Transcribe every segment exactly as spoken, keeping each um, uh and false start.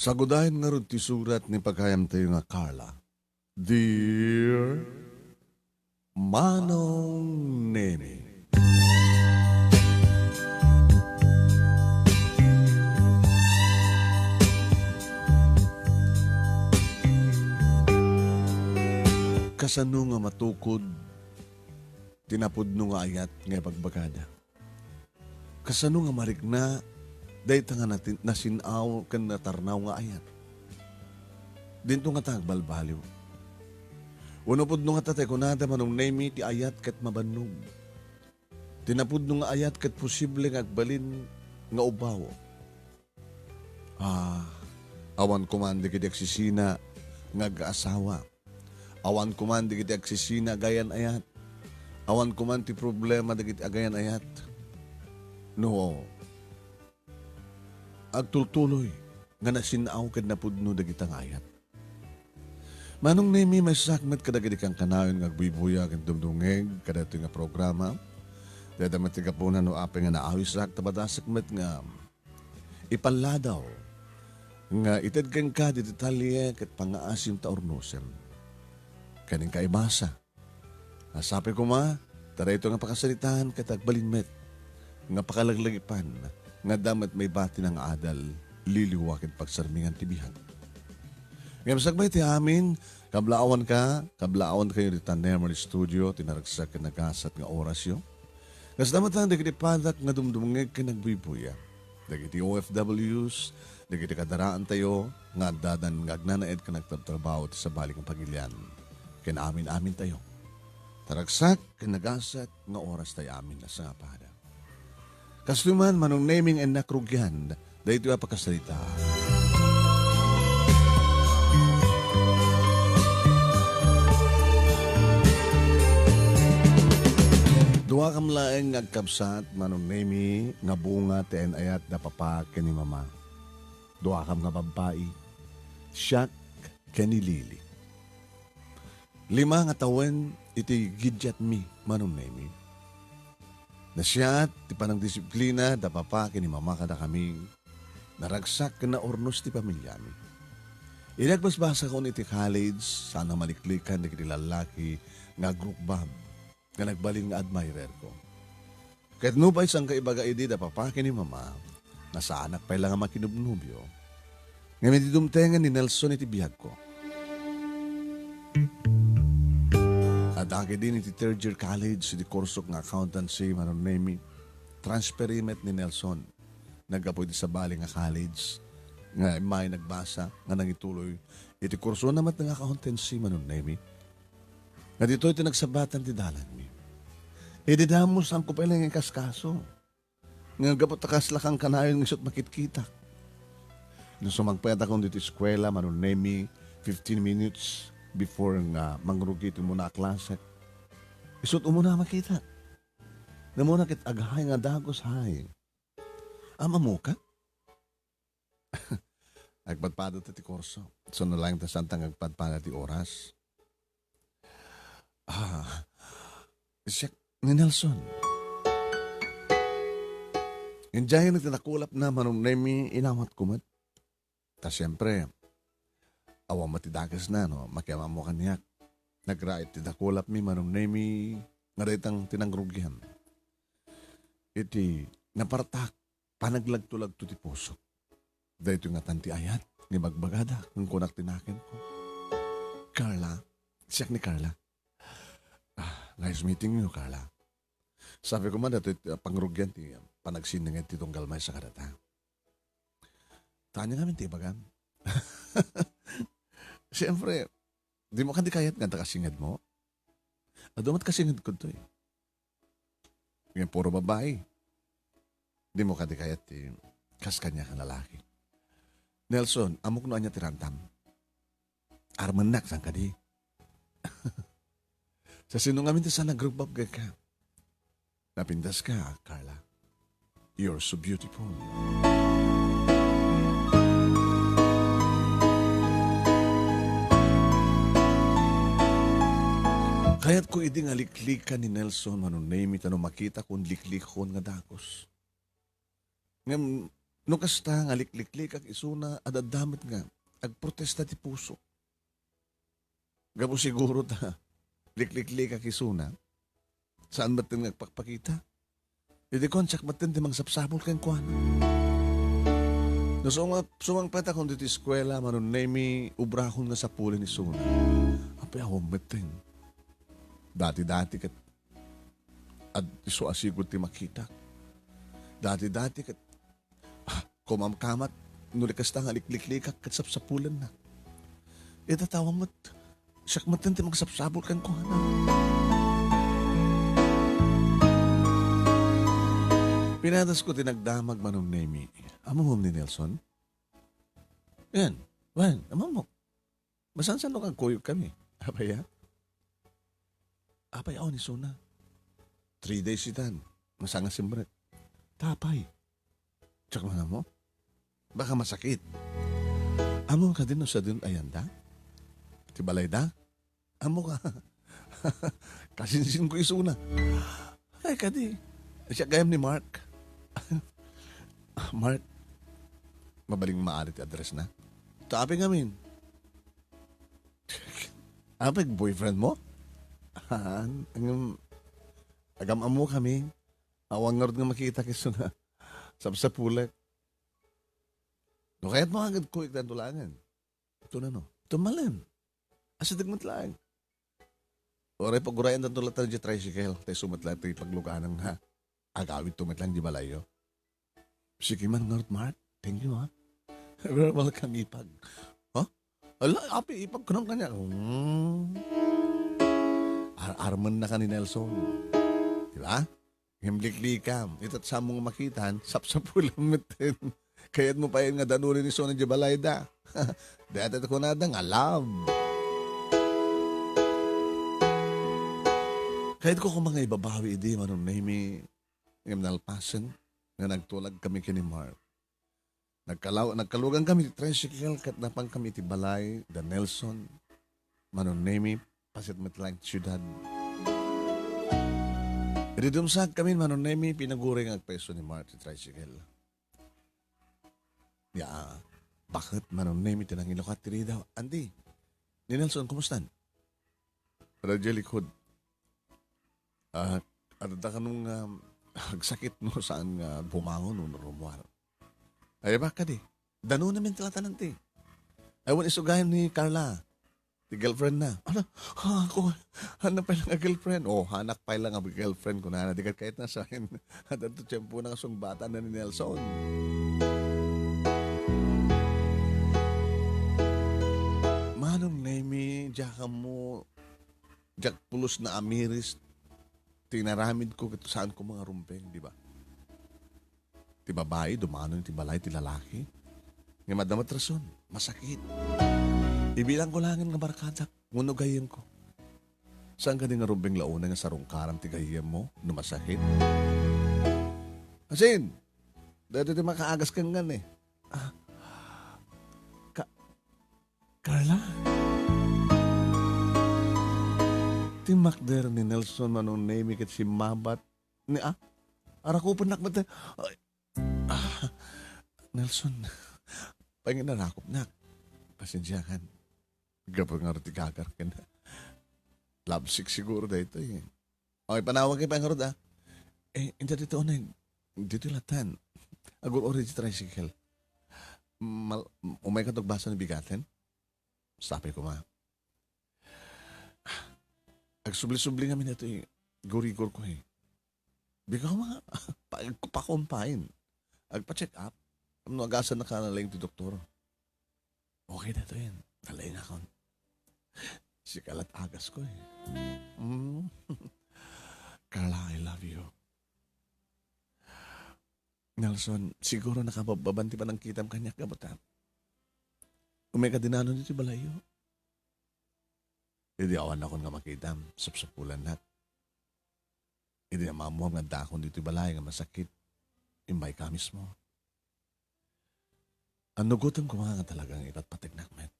Sagudayen ngarud ti surat ni pagayamtayo nga Carla. Dear Manong Nemi. Kasano nga matukod ti napudno nga ayat nga ibagbagada? Kasano nga marikna dayta nga nati-, nasin-aw ken natarnaw nga ayat? Dinto ngata agbalbaliw. Wenno pudno ngata ti kunada, Manong Nemi, ti ayat ket mabannog. Ti napudno nga ayat ket posible nga agbalin nga ubaw. Ah, awan koma dagiti agsisina nga agkaasawa. Awan koma dagiti agsisina agayan-ayat. Awan koma ti problema dagiti agayan-ayat. No, agtultuloy nga nasin-aw ken napudno dagita nga ayat. Manong Nemi, mayssak met kadagiti kankanayon nga agbuybuya ken dumdumngeg kadaytoy nga programa. Dayta met ti gapuna no apay nga naawisak, ta madasek met nga ipalladaw nga ited kenka ti detalye ket pangngaasim ta urnosem. Ken inka ibasa. Sapay koma, ta daytoy nga pakasaritaan ket agbalin met nga pakalaglagipan nga adda met maibati nga adal, liliwa ken pagsarmingan ti biag. Ngem sakbay ti amin, kablaawanka, kablaawankayo dita Nemer Studio, ti naragsak ken nagasat nga orasyo. Kasta met laeng dagiti padak nga dumdumngeg ken agbuybuya. Dagiti O F Ws, dagiti kadaraantayo nga addadan nga agnanaed ken agtabtrabaho ti sabali nga pagilian. Ken amin-amintayo. Naragsak ken nagasat nga orastayo amin a sangapada. Kastoy man, Manong Nemi, nga innak rugian daytoy a pakasarita. Duakam laeng nga agkabsat, Manong Nemi, nga bunga ti ay-ayat da papa ken ni mama. Duakam nga babbai, siak ken ni Lily. Lima nga tawen iti gidiatmi, Manong Nemi. Nasiat ti panangdisiplina da papa ken ni mama kadakami. Naragsak ken naurnos ti pamiliami. Idi agbasbasakon iti college, saan a maliklikan dagiti lallaki nga agrukbab nga nagbalin nga admirerko. Ket nupay saan kaibaga idi da papa ken ni mama, nga saanak pay la nga makinobnobio, ngem idi dumtengen ni Nelson iti biagko. Adda ketdi iti third year college iti kursok nga accountancy, Manong Nemi. Transferi met ni Nelson. Naggapu iti sabali nga college nga immay nagbasa nga nangituloy iti kursona met nga accountancy, Manong Nemi. Nga ditoy ti nagsabatan ti dalanmi. Idi damo, saanko pay la nga ikaskaso. Nga gapu ta kasla kankanayon nga isut' makitkitak. No sumangpetakon ditoy eskuela, Manong Nemi, fifteen minutes before nga mangrugi ti umuna a klasek, isut' umuna a makitak. Namuna ket aghay nga dagus, hay. Am-ammoka? Agpadpada ta ti kurso. Isu laeng ta saanta nga agpadpada ti oras. Ah, siak ni Nelson. Idiay nga ti nakulapna, Manong Nemi, inawatko met. Ta siempre, awan met ti dakesna no makiam-ammo kaniak. Nagrait ti nakulapmi, Manong Nemi, nga daytang ti nangrugian. Iti napartak, panaglagto-lagto ti pusok. Daytoy ngatan ti ayat nga ibagbagada, ken kunak ti nakemko. Carla, siak ni Carla. Ah, nice meeting you, Carla. Sabi ko man, daytoy, ah, pangrugian ti, ah, panagsininged ti tunggal maysa kadata. Tanya ngamin ti ibagam. Siyempre, di mo kadi kayat nga kasingedmo? Adu met kasingedko toy. Nga puro babae. Di mo kadi kayat ti kas kaniak a lalaki. Nelson, ammok no ania ti rantam. Armennak, saan kadi? Sa sino ngamin ti saan a grupo, Geka? Napintas ka, Carla. You're so beautiful. Kayatko idi nga liklikan ni Nelson, Manong Nemi, ta no makitakon, liklikon nga dagus. Ngem, No kasta nga likliklikak isuna, adda met nga agprotesta ti puso. Gapu siguro ta likliklikak isuna, saan met nga agpakpakita. Idi kuan, siak met ti mangsapsapul kenkuana. No sumang-, sumangpet akon ditoy eskuela, Manong Nemi, ubrakon nga sapulen isuna. Apay, awan met. Dati-dati ket ad-, isu a sigud ti makitak. Dati-dati ket, ah, kumamkamat, no di kasta nga likliklikak ket sapsapulennak. Ita, awan met, siak met ti mangsapsapul kenkuana. Pinadasko ti nagdamag, Manong Nemi. Ammom ni Nelson? Yan. Wen, ammom. Masansan no agkuyog kami. Apay, a? Apay, awan isuna. Three days itan. Masanga simrek. Ta apay. Check mo na mo. Baka masakit. Ammom kadi no sadin ayanda? Ti balayda? Ammok a. Kasinsinko isuna. Ay, kadi. Siak gayam ni Mark. Mark, mabalin maalit ti addressna. Ta apay ngamin? Apay, boyfriendmo? Haan, ngem, agam-ammokami. Awan ngarud nga makitak isuna. Sapsapulek. No kayatmo agad kuyog tanto laengen. Ito na, no? Ito malen. Asideg met laeng. Uray pagurayan tanto latta diay tricycle, ta isu met laeng ti pagluganan nga agawidto met laeng diay balayyo. Sige man ngarud, Mark. Thank you, ha? You're welcome, ipag. Ha? Ala, apay, ipag, kunam kaniak. Hmm. Ar-armen na ka ni Nelson. Di ba? Ngem liklikam, ita ti saanmo nga makitan, sapsapulam metten. Kayatmo pay nga danulen isuna diay balayda. Dayta ti kunada nga love. Kayatko koma nga ibabawi idi, Manong Nemi, ngem nalpasen nga nagtulag kami ken ni Mark. Nagkalaw-, nagkalugan kami ti tricycle ket napan kami iti balay da Nelson, Manong Nemi, paset met laeng ti siudad. Idi dumsag kami, Manong Nemi, pinaguray nga agpaiso ni Mark ti tricycle. Ya, baket, Manong Nemi, ti nangilukat ti ridaw. Anti, ni Nelson, kumustan? Radyo likod. Ah, adda kano nga agsakit no saan nga bumangon wenno rummuar. Ay, baka di. Danonam ti latanan ti. Ay, wen, isu gayam ni Carla. Ti girlfriend na. Ano? Ha, ako, hanak pay lang a girlfriend. Oh, hanak pay lang a girlfriend, kunana. Di ket kayatna sa akin. Adda ti tiempo na kasong bata na ni Nelson. Manong Nemi, diak ammo, diak pulos naamiris ti inaramidko ket saan koma nga rumbeng, di ba? Ti babai, dumano iti balay ti lalaki. Ngem adda met rason, masakit. Ibilangko laengen nga barkadak wenno gayyemko. Saan kadi nga rumbeng la unay nga sarungkaram ti gayyemmo no masakit? Asin, daytoy ti makaagas kenka, eh. Ah, Ka-, Carla? Ti makder ni Nelson, Manong Nemi, ket simmabat. Ni, ah, arakupennak met. Ay, ah, Nelson, apay nga narakupnak? Pasensiakan. Gapu ngarud ti gagar ken love sick siguro daytoy. Okay, panawag kayo pa ngarud, ah. Eh, inta dito unay. Dito latan. Agur-uri di tricycle. Mal-, umay ka to basa ni bigaten? Sapay ko ma. Agsubli-subli ngamin ito, eh. Gurigor ko, eh. Bigla ko mga pa-, pakumpain. Agpa-check up. No, agasan na ka na lang ti doktor. Okay na to yan. Nalaingakon. Sika la't agas ko, eh. Mm. Carla, I love you. Nelson, siguro nakababbaban ti panangkitam kaniak, gapu ta umay ka dinano ditoy balayyo. Idi awan nakon nga makitam, sapsapulannak. Idi ammoam nga addakon ditoy balay nga masakit, immay ka mismo. Annugotem koma nga talaga nga ipatpategnak met.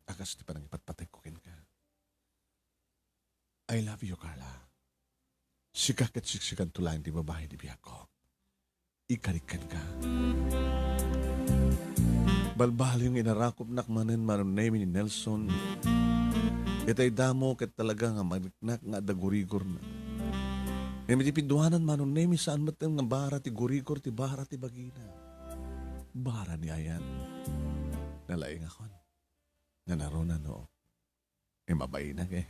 A kas ti panangipatpategko kenka. I love you, Carla. Sika ket siksikanto laeng ti babai ti biagko. ikarik kenka. Balbaliw nga inarakupnak manen, Manong Nemy, ni Nelson. Itay damo ket talaga nga mariknak nga adda gurigorna. Ngem iti piduanan, Manong Nemy, saan met nga bara ti gurigor ti bara ti bagina. Bara ni ayan. Nalaingakon. Nanaruna no. Eh, mabainak eh.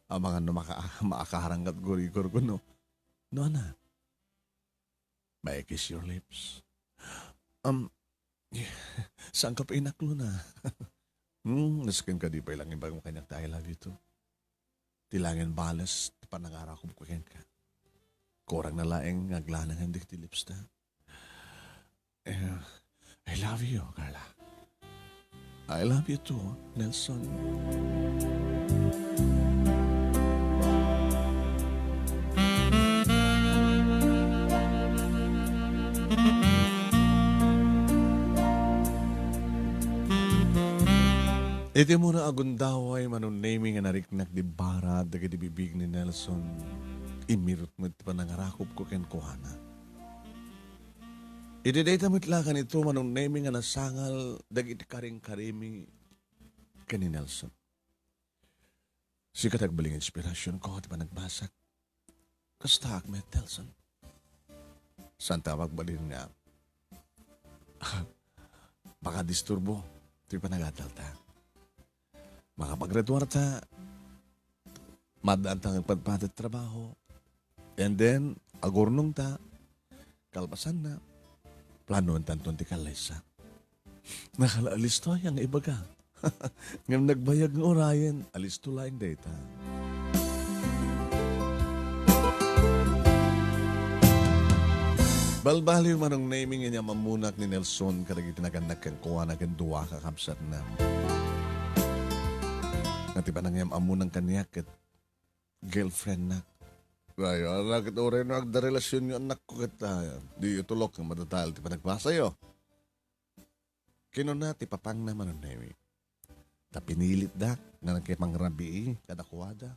Amangan no maka-, maakarang ket gurigor ko, no? No, ana? May I kiss your lips? Um, saanka pay inaklo na? Hmm, nasken ka di pay lang ibagam kaniak ti I love you too. Ti laeng bales, ti panangarakup ko kenka. Kurang na laeng nga aglanangan dagiti lips ta. Eh, I love you, Carla. I love you too, Nelson. Iti umuna a gundaway, Manong Nemy, nga nariknak di bara dagiti bibig ni Nelson, immirot met ti panangarakup ko kenkuana. Iti dayta met la kanito, Manong Nemy, nga nasangal dagiti karingkarimi ken ni Nelson. Sika ti agbalin nga inspirasionko ti panagbasak. Kastaak met, Nelson. Saanta agbalin nga makadisturbo ti panagadalta. Makapagretuarta, maaddaanta nga agpadpadi ti trabaho. And then, agurnongta, kalpasanna, planoentanton ti kallaysa. Nakalaalisto aya nga ibaga. Ngem nagbayag nga urayen, alisto laeng dayta. Balbaliw, Manong Nemy, nga inyam-ammonak ni Nelson kadagiti nagannak kenkuana ken dua a kakabsatna. Nga ti panangyam-ammonan kaniak ket girlfriendnak. Ay, ala ket uray no agda relasionyo annakko ket, ah, diyo tulok nga madadael ti panagbasayo. Kinuna ti papangna, Manong Nemy. Ta pinilitdak nga nakipangrabii kadakuada.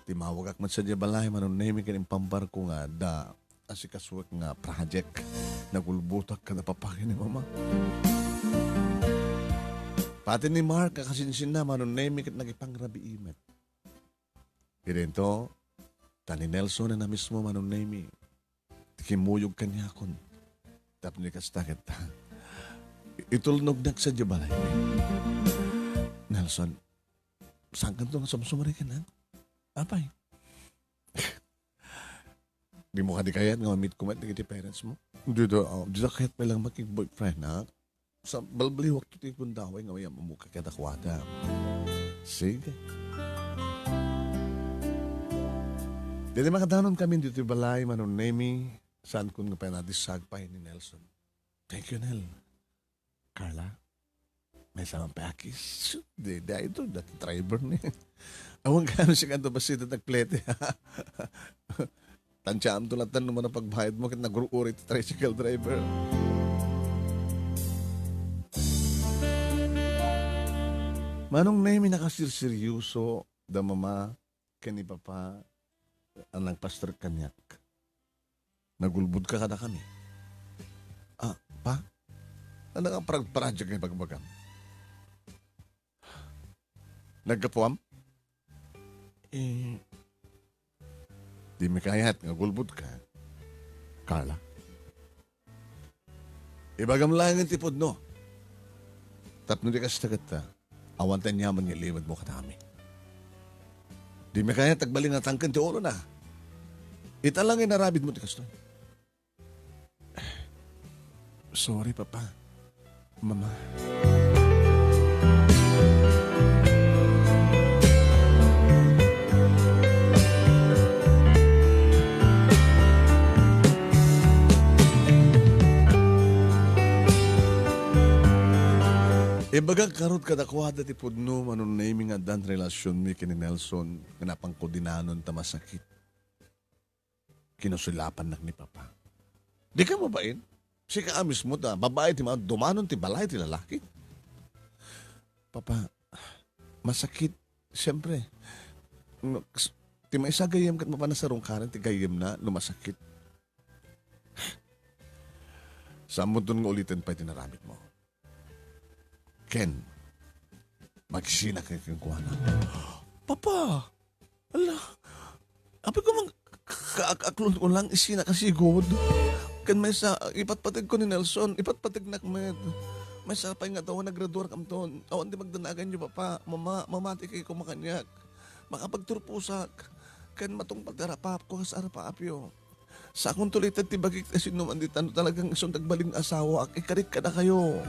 Timmawagak met sadiay balay, Manong Nemy, ken impambarko nga adda asikasuek nga project. Nagulbotak kada papa ken ni mama. Pati ni Mark a kasinsinna, Manong Nemy, ket nakipangrabii met. Idinto, ta ni Nelson a mismo, Manong Nemy, ti kimmuyog kaniakon. Tapno kasta ket, itulnognak sadiay balay. Nelson, saankanto nga sumsumrek ken, ha? Apay. Dimo kadi kayat nga ma-meet ko met dagiti parents mo? Dida, ah, dida kayat pay lang makig-boyfriend, ha? Sa balbaliwak ti gundaway nga inyam-ammoka kadakuada. Sige. Daydi makadanon kami ditoy balay, Manong Nemy, saankon nga pay nadisag pay ni Nelson. Thank you, Nel. Carla, maysa man pay a kiss. Di, di, ito, dati driver ni. Awan ka naman siya kanto basita nagplete. Tantiaamto latta no manang pagbayadmo ket nagruuri ti tricycle driver. Manong Nemy, nakasirseryoso da mama ken ni papa a nagpaster kaniak. Nagulbodka kadakami. Ah, pa? Ania nga parag-, project nga ibagbagam? Naggapuam? Eh, dimi kayat nga agulbodka, Carla. Ibagam laeng ti pudno. Tapno di kasta ket, ah, awan ti aniaman nga ilimedmo kadakami. Dimi kayat agbalin a tangken ti ulona. Ita lang nga inarabidmo ti kastoy. Sorry, Papa. Mama. Ibagak ngarud kadakuada ti pudno, Manong Nemy, nga addan relasionmi ken ni Nelson nga napangko dinanon ta masakit. Kinusulapannak ni Papa. Dika mabain? Sika a mismo ta babai ti ma-, dumanon ti balay ti lalaki. Papa, masakit, siyempre. No, s-, ti maysa a gayyem ket mapan a sarungkaran ti gayyemna no masakit. Saanmonton nga uliten pay ti naramidmo. Ken, magsina ka kenkuana. Papa! Ala, apay ko man ka-, ka-, aklon ko lang, isina ka sigud. Ken maysa, ipatpategko ni Nelson, ipatpategnak met. Maysa pay nga adda, nagraduarkamton. Awan ti magdanaganyo, Papa. Mama, mamati kay kumakaniak. Makapagturposak. Ken matungpal ti arapaapko kas arapaapyo. Sakonto laeng ti bagik ti asinnuman dita no talagang isunta agbalin nga asawaak, ikarik kadakayo.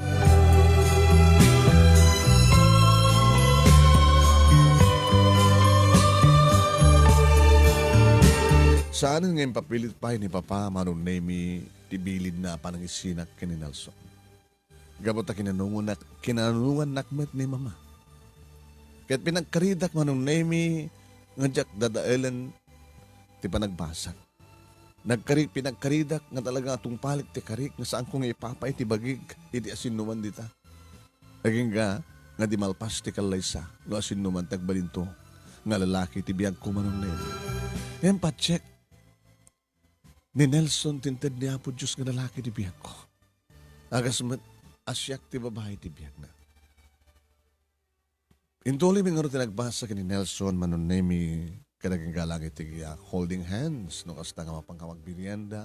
Saanen nga impapilit pay ni Papa Manong Nemy ti bilin na a panangisinak ken ni Nelson. Gapu ta kinanungonak, kinanungannak met ni Mama. Ket pinagkaridak Manong Nemy nga diak dadaelen ti panagbasa. Nagkari-, pinagkaridak nga talaga nga tungpalik ti karik nga saanko nga ipapay ti bagik iti asinnuman dita. Agingga nga di malpas ti kallaysa no asinnuman ti agbalinto nga lalaki ti biagko Manong Nemy. Ngem patchek, ni Nelson ti inted ni Apo Dios nga lalaki ti biagko. Agas met a siak ti babai ti biagna. Intuloymi ngarud ti nagbasa ken ni Nelson Manong Nemy kadagiti galang iti, ah, holding hands, no kasta nga mapanka magmerienda.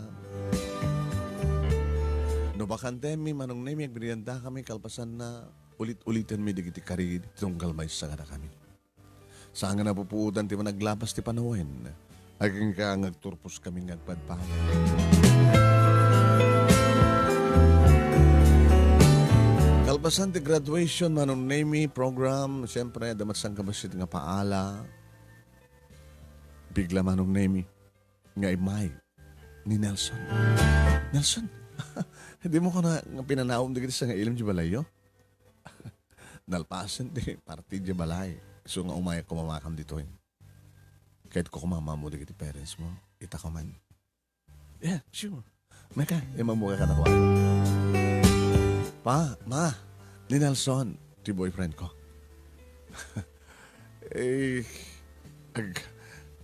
No bakantenmi, Manong Nemy, agmeriendakami, kalpasanna, ulit-ulitenmi dagiti kari ti tunggal maysa kadakami. Saan nga napupuotan ti managlabas ti panawen. Agingga nga agturposkami nga agpadpada. Kalpasan ti graduation, Manong Nemy, program, siyempre, adda met sangkabassit nga paala. Bigla, Manong Nemy, nga immay ni Nelson. Nelson, dimo kano nga pinanawem dagiti sangailem ti balayyo? Nalpasen ti parti ti balay. So nga umayak kumamakam ditoy. Kayatko kumamamo dagiti parents mo. Ita ko man. Yeah, sure. Maka, imammo ka kadakuada. Pa, ma, ni Nelson, ti boyfriend ko. Eh, ag-,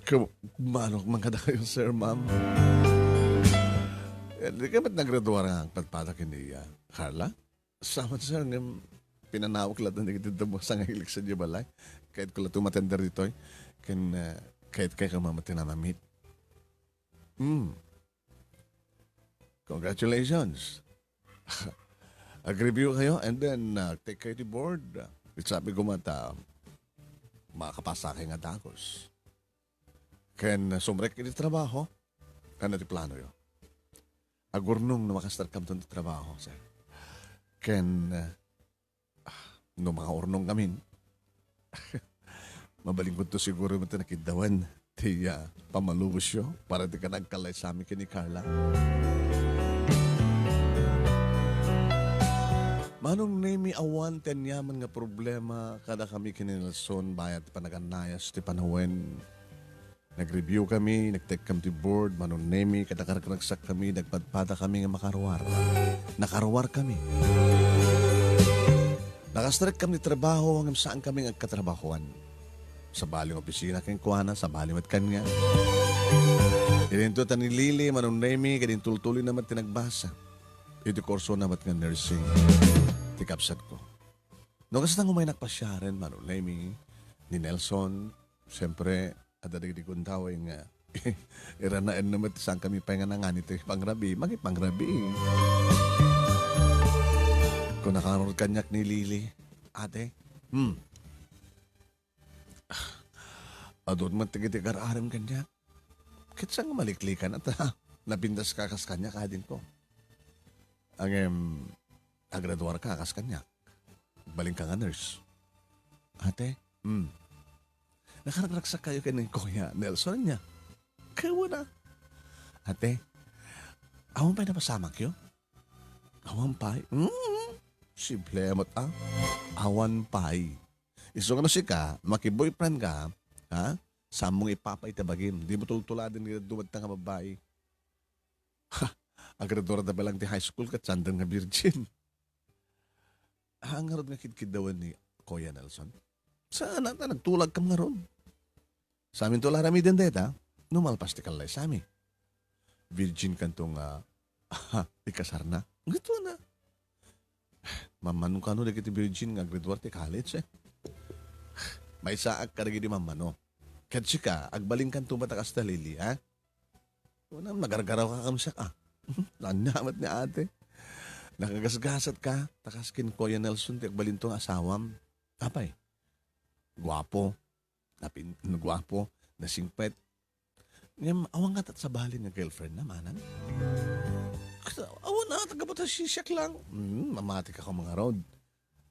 kum-, manok man kadakayo, sir, ma'am. Eh, di ka met naggraduar nga agpadpada ken ni, ah, Carla? Saman, sir, ngem pinanawek latta dagiti damo sangailek sadiay balay. Kayatko latta matender ditoy. Ken, ah, kayat kay ka mamati na mamit. Hmm. Congratulations. Ag-review kayo and then, ah, take kayo ti board. It's sabi ko mata, makapasa kayo nga dagus. Ken, ah, sumrek iti trabaho, ano ti plano yo? Agurnong no makastarkamton ti trabaho, sir. Ken, ah, no makaurnong kamin, mabalinkonto siguro met nakiddawan ti, ah, pamalubosyo para ti kanagkallaysami ken ni Carla. Manong Nemy, awan ti aniaman nga problema kadakami ken ni Nelson bayat ti panagannayas ti panawen. Nag-review kami, nagtekkam ti board, Manong Nemy, ket nakaragsakkami, nagpadpadakami nga makaruar. Nakaruarkami. Nakastrekkam ti trabaho, ngem saankami nga agkatrabahoan. Sabali nga opisina kenkuana, sabali met kaniak. Idinto ta ni Lily, Manong Nemy, ket intultuloyna met ti nagbasa. Iti kursona met nga nursing ti kabsatko. No kasta nga umaynak pasiaren, Manong Nemy, ni Nelson, siyempre, adda dagiti gundaway nga iranaenna met ti saankami pay nga nangan iti pangrabii, mangipangrabii. Kunana ngarud kaniak ni Lily, "Ate, hmm, adu met dagiti agar-arem kaniak. Ket saan nga maliklikan ta napintaska kas kaniak, adingko. Ngem, agraduarka kas kaniak. Agbalinka nga nurse." "Ate, hmm. Nakaragragsak kayo ken ni Kuya Nelson niya." "Kawana. Ate, awan pay napasamakyo?" "Awan pay?" "Mm. Simple met, ah. Awan pay. Isu nga no sika, maki-boyfriend ka, ha? Saanmo nga ipapay ti bagim. Dimo tultuladen nga adu met nga babbai." Ha! Agraduarda pa lang ti high school ket saanda nga virgin. Haan ngarud nga kidkiddawen ni Kuya Nelson? Saan ta nagtulagkam ngarud? Saminto la aramiden dayta, no malpas ti kallaysami. Virgin kanto nga, aha, ikasarna. Ito na. Mammano kano dagiti virgin nga aggraduar ti college, eh. Maysaak kadagidi mammano. Ket sika, agbalinkanto met a kasta, Lily, ha? Unam, nagargaraw ka kam siak, ah. Ania met ni ate. Nakagasgasat ka, ta kas ken Kuya Nelson ti agbalinto nga asawam. Apay, guapo. Napin-, guapo, nasingpet. Ngem, awan nga tat sabali nga girlfriend na, manang? Kas-, awan na, taga batas siak lang. Hmm, mamati ka ka mga rod.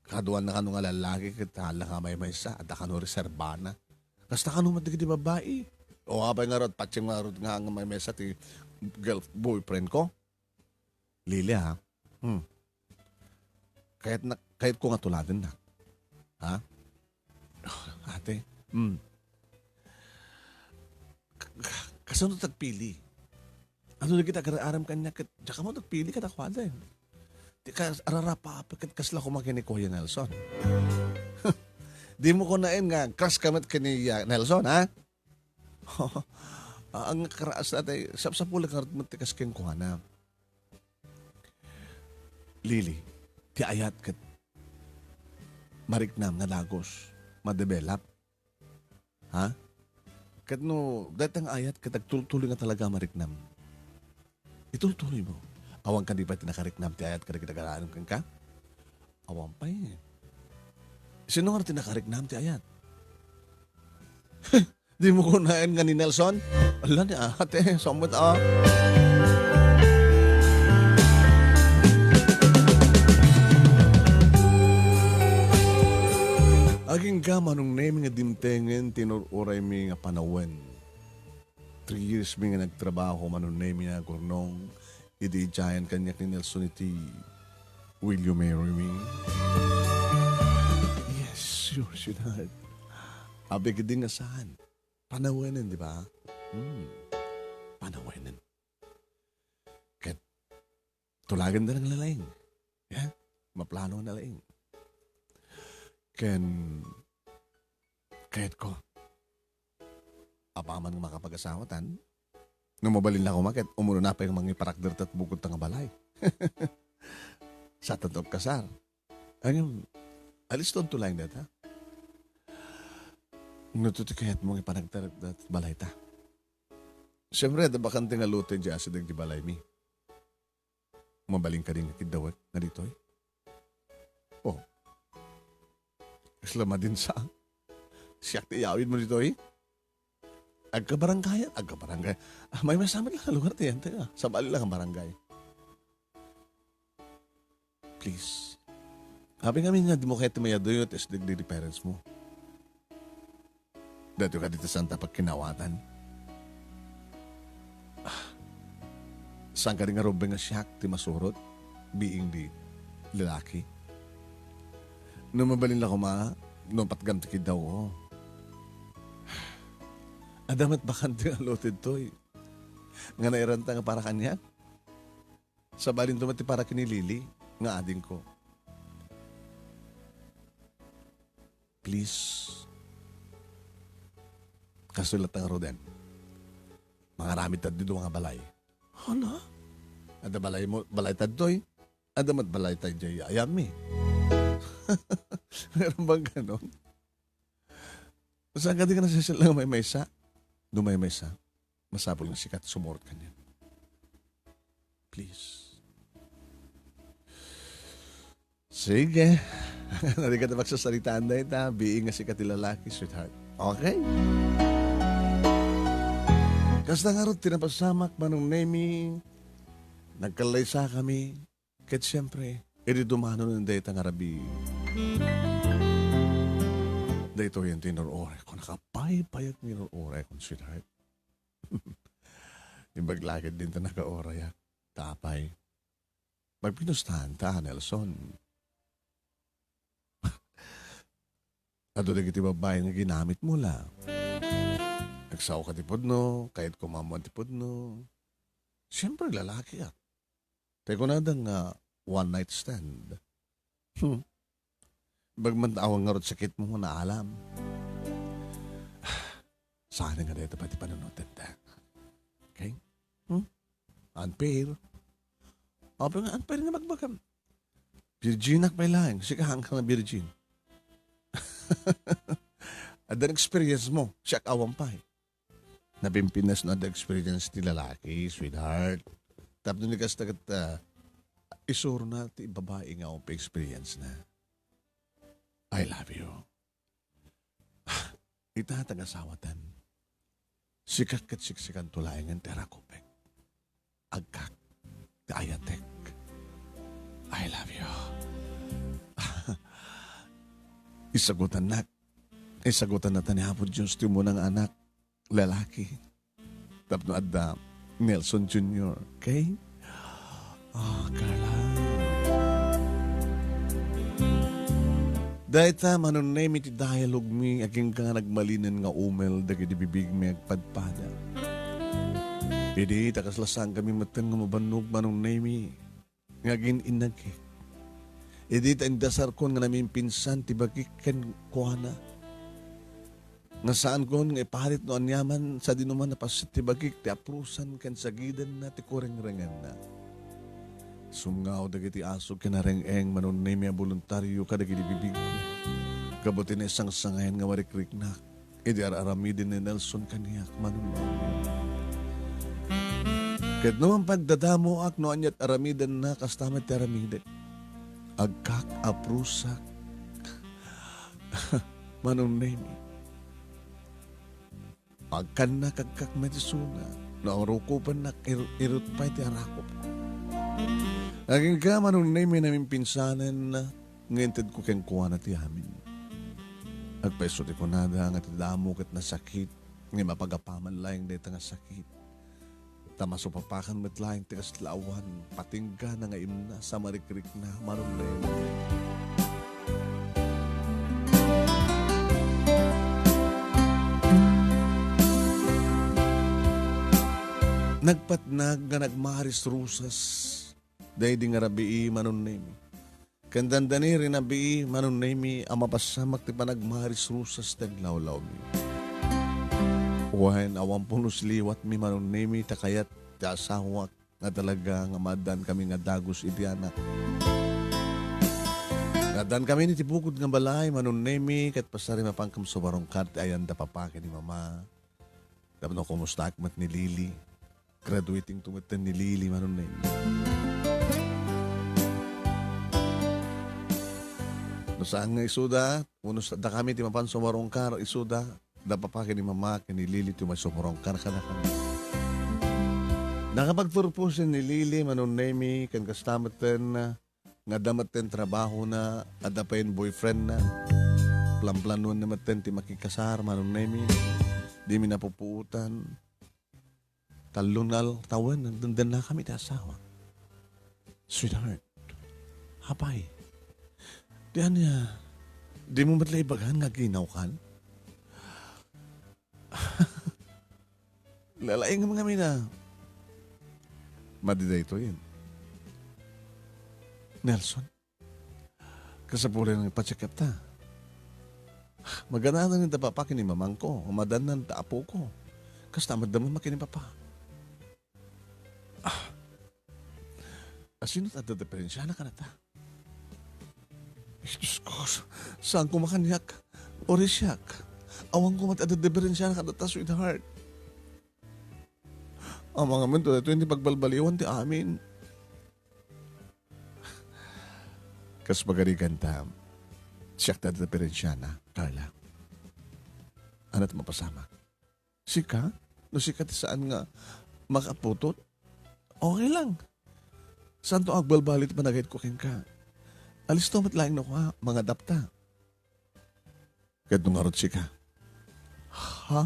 Kaduan na kano nga lalaki, ket hala ka maymaysa, adda kano reserbana. Kasta kano met dagiti babai. O, apay nga rod, patiem nga rod nga, nga maymaysa ti girl-, boyfriend ko. Lily, ha? Hmm. Kayat na, kayat ko nga tuladen na. Ha? Ate, hmm. K-, k-, kasano tagpili? Ano lagi ti agar-aram kaniak ket, diak ammo tagpili kadakuada, eh. Ti kas-, ararapa, ket kasla koma ken ni Kuya Nelson. Dimo kunaen nga, crush ka met ken ni, ah, Nelson, ha? Ah, ang karaas na tayo, sapsapulak nga met ti kas kenkuana. Lily, ti ayat ket mariknam nga dagus, madevelop. Ha? Ket no, dayta nga ayat ket agtultuloy nga talaga mariknam. Itultuloy mo. Awan kadi pay ti nakariknam ti ayat kadagiti agar-aram kenka? Awan pay. Sino nga ti nakariknam ti ayat? Dimo kunaen nga ni Nelson? Ala ni ate, samot, ah. Agingga, Manong Nemi, nga dimtengen ti inur-uraymi nga panawen. Three years mi nga nagtrabaho, Manong Nemi, a gurnong. Idi idiayan kaniak ni Nelson iti, "Will you marry me?" Yes, sure, sweetheart. Abeg, di nga saan. Panawenen, di ba? Hmm. Panawenen. Ket tulagen da nang lalaing. Ya? Maplano na laing. Ken, kayat ko. Apaman nga makapag-asawa tan, no mabalin la koma ket, umuna pay nga mangiparakder ta bukod ta nga balay. Sa tattop kasar. Ngem, alistonto laeng dayta. No, ti kayatmo nga ipanagtarekda ti balayta. Siempre, adda bakante nga lote diay asideg ti balaymi. Mabalin kadi nga kiddawek nga ditoy? Oh. Kasla madinsa. Siak ti iyawidmo ditoy? Agkabaranggayan, agkabarangay. Ah, maymaysa met lang a lugar ti, ante, ah. Sabali lang a barangay. Please. Apay ngamin nga dimo kayat ti mayaduyot, is dagiti parents mo. Daytoy kadi ti saan ta pagkinawatan. Ah, saan kadi nga rumbeng nga siak ti masurot, being the lalaki? No mabalin la koma, no patgam ti kiddawko. Adda met bakante nga lote ditoy. Nga nairanta nga para kaniak. Sabalinto met ti para ken ni Lily nga adingko. Please. Kastoy latta ngaruden. Mangaramid ta ditoy nga balay. Ania? Adda balay mo, balay ta ditoy. Adda met balay ta idiay ayammi. Meron bang ganon? Saan kadi nga nasisilang maymaysa? No maymaysa, masapul nga sika ti sumurot kaniak. Please. Sige. Narigat a pagsasaritaan dayta, being nga sika ti lalaki, sweetheart. Okay? Kasta ngarud ti napasamak, Manong Nemi, nagkallaysakami, ket siempre, idi dumanon dayta nga rabii. Daytoyen ti inur-uray ko, nakapaypayag nga inur-uray ko, sweetheart. Imbag la ket dinta nakaurayak. Ta apay. Magpinustahan ta, Nelson. Adu dagiti babbai nga ginamit mo la. Nagsao ka ti pudno, kayat ko maammuan ti pudno. Siyempre, lalaki, ah. Tay kunada nga one night stand. Hmm. Bagman ta awan ngarud sakit mo nga naalam. Saan nga dayta pati panunoten ta. Okay? Hmm? Unfair. Apay nga, ano pay nga bagbagam? Virginak pay laeng, sika haan ka nga virgin. Adda experience mo, siak awan pay. Napimpinas no adda experience ti lalaki, sweetheart. Tapno ni kasta ket, ah, isurna ti babai nga awan pay experience na. I love you. Ita, tagasawatan. Sikak ket siksikanto laengen ti arakupek. Agkak, ti ayatek. I love you. Isagutannak. Isagutanna ta ni Apo Dios ti umuna nga anak, lalaki. Tapno adda Nelson Junior, okay? Ah, Carla. Dayta, Manong Nemi, ti dialogue mi, agingga nagmalinen nga umel dagiti bibigmi agpadpada. Idi ta kasla saankami metten nga mabannog, Manong Nemi, nga agin-innagki. Idi ta indasarkon nga namimpinsan ti bagik kenkuana. Nga saankon nga iparit no aniaman sadino man napasset ti bagik ti aprusan ken sagidanna ti kurengrengenna. Sumngaw dagiti asuk ken areng-eng, Manong Nemi, a boluntario kadagiti bibig. Gapu ti naisangsangayan nga marikriknak idi ar-aramiden ni Nelson kaniak, Manong Nemi. Ket no man pagdadamoak no aniat aramidenna, kasta met ti aramidek. Agkak, aprusak. Manong Nemi. Agkannak, agkak met isuna. No arukopennak, ir-, irut pay ti arakupko. Agingga, Manong Nemi, namimpinsanen nga intedko kenkuana ti amin. Agpayso ti kunada nga ti damo ket nasakit, ngem apagapaman laeng dayta nga sakit. Ta masupapakan met laeng ti kasla awan patinggana nga imnas a marikrikna, Manong Nemi. Nagpatnag nga nagmaris-rusas daydi nga rabii, Manong Nemi. Ken dandani rinabii, Manong Nemi, a mapasamak ti panagmaris-rusas ti aglawlawmi. Wen, awan pulos liwatmi, Manong Nemi, ta kayat ti asawak nga talaga nga maaddaankami nga dagus iti anak. Nga addaankami iti bukod nga balay, Manong Nemi, ket pasarimapankam sumarungkar ti ayan da papa ken ni mama. Tapno kumustaak met ni Lily. Graduating to met ni Lily, Manong Nemi. No saan nga isuda, wenno sa-, dakami ti mapan sumarungkar, isuda, da papa ken ni mama, ken ni Lily ti umay sumarungkar kadakami. Nakapagpurpose ni Lily, Manong Nemi, ken kasta metten, nga adda metten trabahona, adda payen boyfriendna. Planplanuenna metten ti makikasar, Manong Nemi. Dimi napupuotan. Tallo nga al-, tawen, nagdendennakami ti asawa. Sweetheart, apay, ti ania, dimo met la ibagan nga aginawkan? Lalaingem ngamin a. Madi daytoyen. Nelson, kasapulan nga ipa-check up ta. Magannadan da papa ken ni mamangko, madannan da apoko. Kasta met da mamma ken ni papa. Ah. Asino ti adda diferensiana kadata? Ay, Diyos ko, saan koma kaniak? Uray siak. Awan koma ti adda diferensiana kadata, sweetheart. Amangan met daytoy ti pagbalbaliwan ti amin. Kas pagarigan ta, siak ti adda diferensiana, Carla. Ania ti mapasamak? Sika? No sika ti saan nga makaputot? Okay lang. Saanto agbalbaliw ti panagayatko kenka. Alisto met laeng no kua, mangadapta. Ket no ngarud sika? Ha?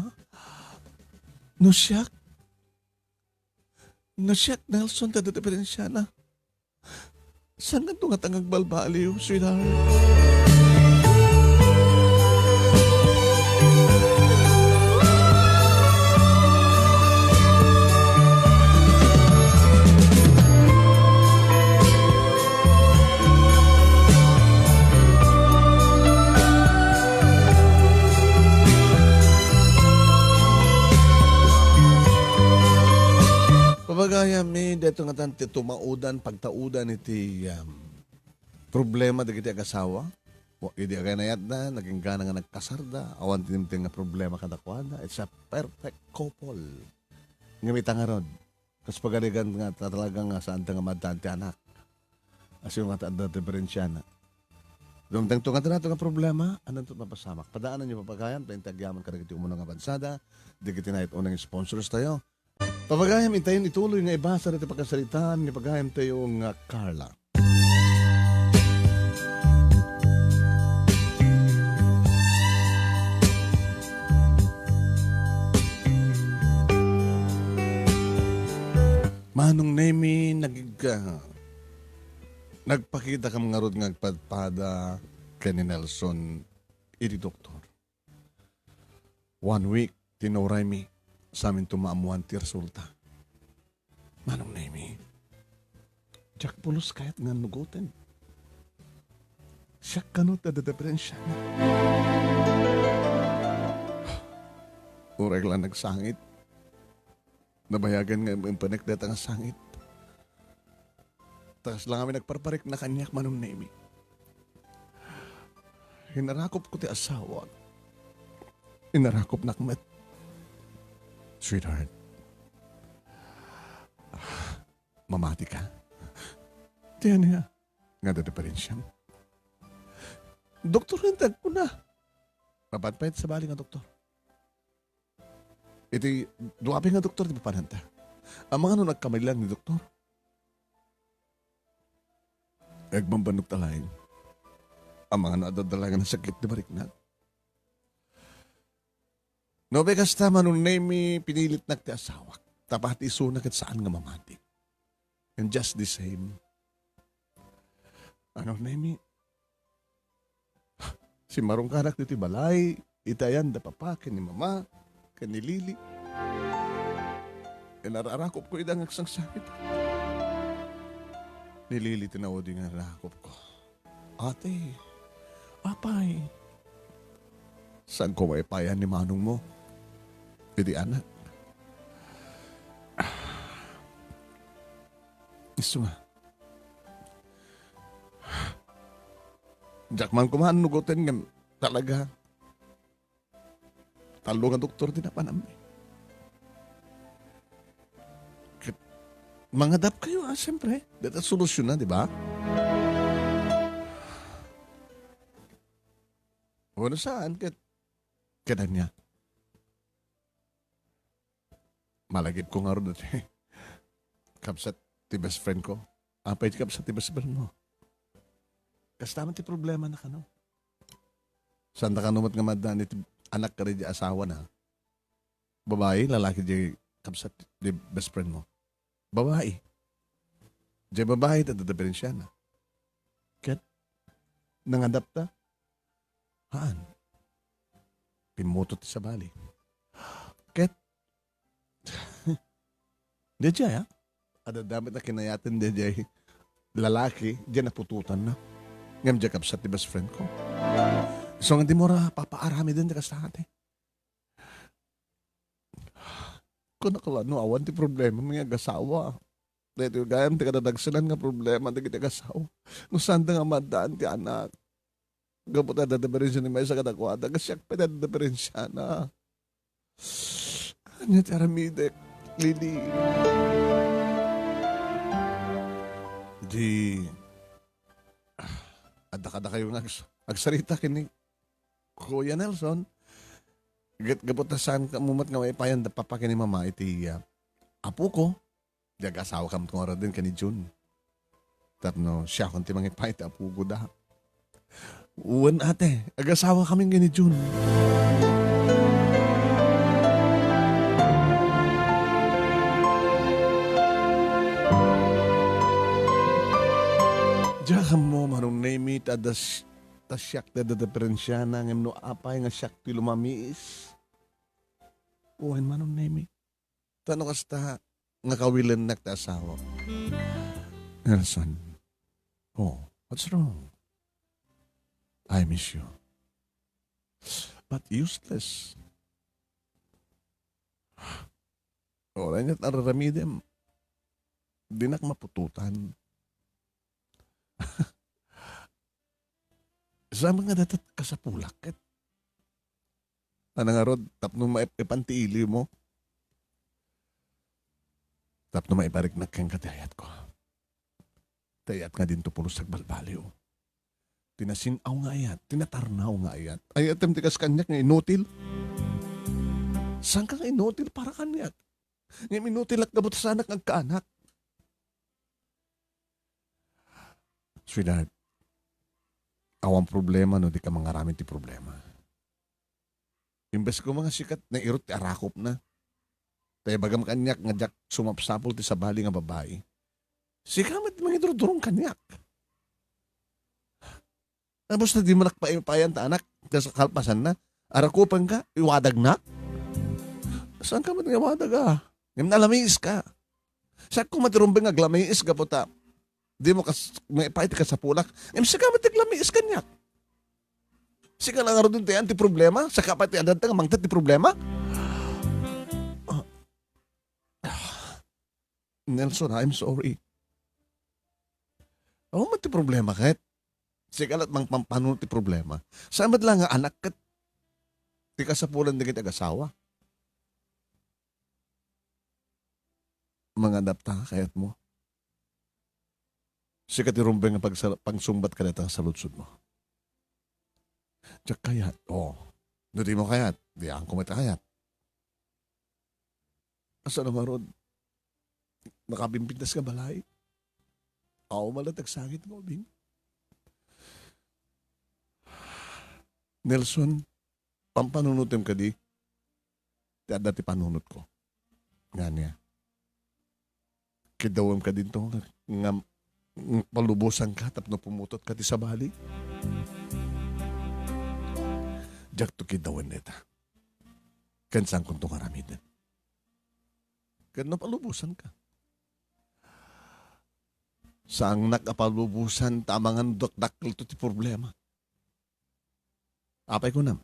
No siak? No siak, Nelson, ti adda diferensiana? Saan nga agbalbaliw, sweetheart? Pabagayam mi, Ito nga tan ti tumaudan, pagtaudan iti, um, problema dagiti agasawa. Wa-, idi aganayatda, nagingga nga nagkasarda, awan tinimtim nga problema kadakuada. It's a perfect couple. Ngem ita ngarud, kas pagarigan nga ta-, talaga nga saan ta nga maddaan ti anak. Asino nga ta adda diferensiana? Dumteng to nga dinato nga problema, ananto mapasamak? Padaananyo, papagayam, ta inti agyaman kadagiti umuna nga bansada, dagiti nait unang sponsors tayo. Papagayam, intayon ituloy nga ibasa dagiti pagkasaritaan ni pagayam tayo nga Carla. Manong Nemi, nag-, ah, nagpakitakam ngarud nga agpadpada ken ni Nelson iti doktor. One week ti nauraymi, saminto maammoan ti resulta. Manong Nemi, diak pulos kayat nga annugoten. Siak kano ti adda diferensiana. Uray la nagsangit. Nabayagen nga impanek dayta nga sangit. Ta kasla ngamin nagparparikna kaniak, Manong Nemi. Inarakopko ti asawak. Inarakopnak met. Sweetheart, mamati ka? Ti ania nga adda diferensiam? Doktor nga ti agkuna. Mapan pay ti sabali nga doktor. Iti dua pay nga doktor ti papananta. Amangan no nagkamalian ni doktor. Agbambannog ta laeng. Amangan no adda laeng a nasakit ti bariknak. No, be, kasta, Manong Nemi, pinilitnak ti asawak. Tapno isuna ket saan nga mamati. And just the same, Manong Nemi, simmarungkanak ditoy balay, iti ayan da papa, ken ni mama, ken ni Lily. Ken ar-arakopko ida nga agsangsangit. Ni Lily ti naudi nga arakopko. Ate, apay, saanko maipayan ni manongmo iti anak? Isu nga, diak man koma annugoten ngem talaga tallo nga doktor ti napananmi. Ket mangadapkayo, a, siyempre. Dayta solusyon na, di ba? Wenno saan, ket, ket ania? Malagipko ngarud iti kabsat ti best friend ko. Apay ti kabsat ti best friend mo? Kasta man ti problema na kano. Saan ta kano met nga maddaan iti anak kadi di asawana? Babai, lalaki di kabsat di best friend mo? Babai. Di babai, ta diferensiana. Ket, nangadapta? Haan. Pimmutot ti sabali. Ket, daydiay, a? Adda met a kinayaten daydiay lalaki, diay naputotanna. Ngem diay kabsat ti best friend ko. Isu nga di mo ra papaaramiden ti kasta, ate. Kunak la no awan ti problema nga agasawa. Daytoy gayam ti kadadagsenan nga problema dagiti agasawa. No saan da nga maddaan ti anak. Gapu ta adda diferensia ni maysa kadakuada, ket siak pay ti adda diferensiana. Ania ti aramidek, Lily? Di, ah, adda kadakayo nga ags-, agsarita ken ni Kuya Nelson. Ket gapu ta saan kamo met nga maipayan da papa ken ni mama iti, ah, apoko. Di agasawakam ti ngaruden ken ni Jun. Tapno siakon ti mangipaay ti apokoda. Wen, ate, agasawakami ken ni Jun. Diak ammo, Manong Nemi, ta adda s-, ta siak ti adda diferensiana, ngem no apay nga siak ti lumamiis. Wen, Manong Nemi. Ta no kasta nga kawilennak ti asawak. Nelson, oh, what's wrong? I miss you. But useless. Uray ket ar-aramidem. Dinak maputotan. Sa mga datat kasapulak ket. Ano ngarud, tapno maip-ipan ti iliw mo. Tapno maipariknak kenka ti ayatko. Ti ayat nga dinto pulos agbalbaliw. Ti nasin-aw nga ayat, ti natarnaw nga ayat. Ayatem ti kas kaniak nga inutil. Saan ka nga inutil para kaniak? Ngem inutilak gapu ta saanak nga agkaanak. Sweetheart, awan problema no di ka mangaramid ti problema. Imbes ko mga sikat, nairot ti arakop na. Ta ibagam kaniak nga diak sumapsapul ti sabali nga babai. Sika met mangidurdurong kaniak. Tapos na di mo nakpaipayan ta anak, ta sa kalpasan na. Arakupan ka, iwadag na. Saan ka man nga iwadag ah? Ngem nalamiis ka. Sa ko matirumbeng nga aglamiis gapu ta. Di mo kas, may pa iti kasapulak. Ngem sika met ti aglamiis kaniak. Sika lang arudin ti, ti problema. Saka pa ti adat nga mangted ti problema. Ah. Nelson, I'm sorry. Awan met ti problema ket. Sika lat mangpampanunot ti problema. Saan met lang nga anak ket ti kasapulan dagiti agasawa. Mangadapta kayat mo. Sika ti rumbeng nga pagsal-, pangsungbat kadata nga saludsod mo. Diak kayat. Oh. No di mo kayat, di ako met kayat. Asa na ngarud? Nakabimbintas nga balay? Aw, malatag sangit nga ubing. Nelson, pampanunutem kadi? Ti adda ti panunot ko. Nga niya. Kiddawem ka dinto nga, nga, nga palubosan ka tapno pumutot ka ti sabali. Diak to kiddawen deta. Ken saan kunto nga aramiden. Ken no palubosan ka. Saannak a palubosan ta amangan dakdakkel to ti problema. Apay kunam.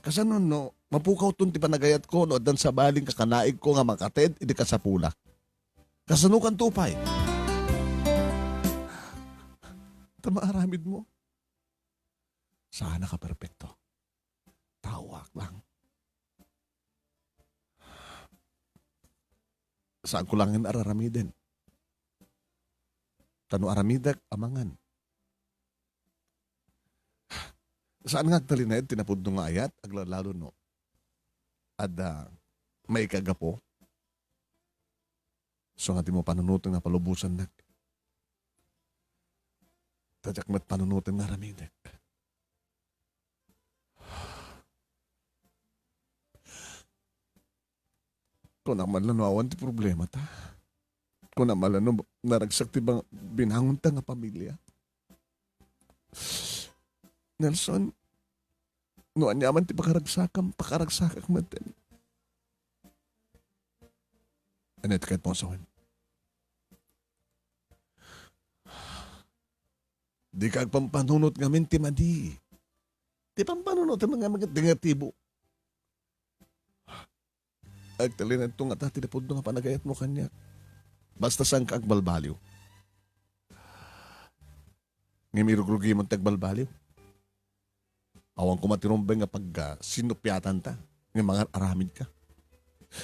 Kasano no, mapukawton ti panagayatko no addan sabalin kakanaigko nga makated iti kasapulak? Kasano kanto pay? Ta maaramid mo. Saan ka perpekto. Taoak lang. Saan ko lang araramiden. Ta no aramidek, amangan. Saan nga agtalinaed ti napudno nga ayat, aglalalo no adda maikagapo. So nga di mo panunutan nga palubosannak. Ta diak met panunutan nga aramidek. Kunak man la no awan ti problema ta. Kunak man la no naragsak ti bang-, binangonta nga pamilya. Nelson, no aniaman ti pakaragsakam, pakaragsakak metten. Ano ti kayat mo sawen? Di ka agpampanunot ngamin ti madi. Ti pampanunot ti mga, mga negatibo. Agtalinaed to nga ta ti napudno nga panagayat mo kaniak. Basta saan ka agbalbaliw. Ngem irugrugi mo ti agbalbaliw. Awan koma ti rumbeng nga pag, ah, sinupiatan ta. Ngem mangar-aramid ka.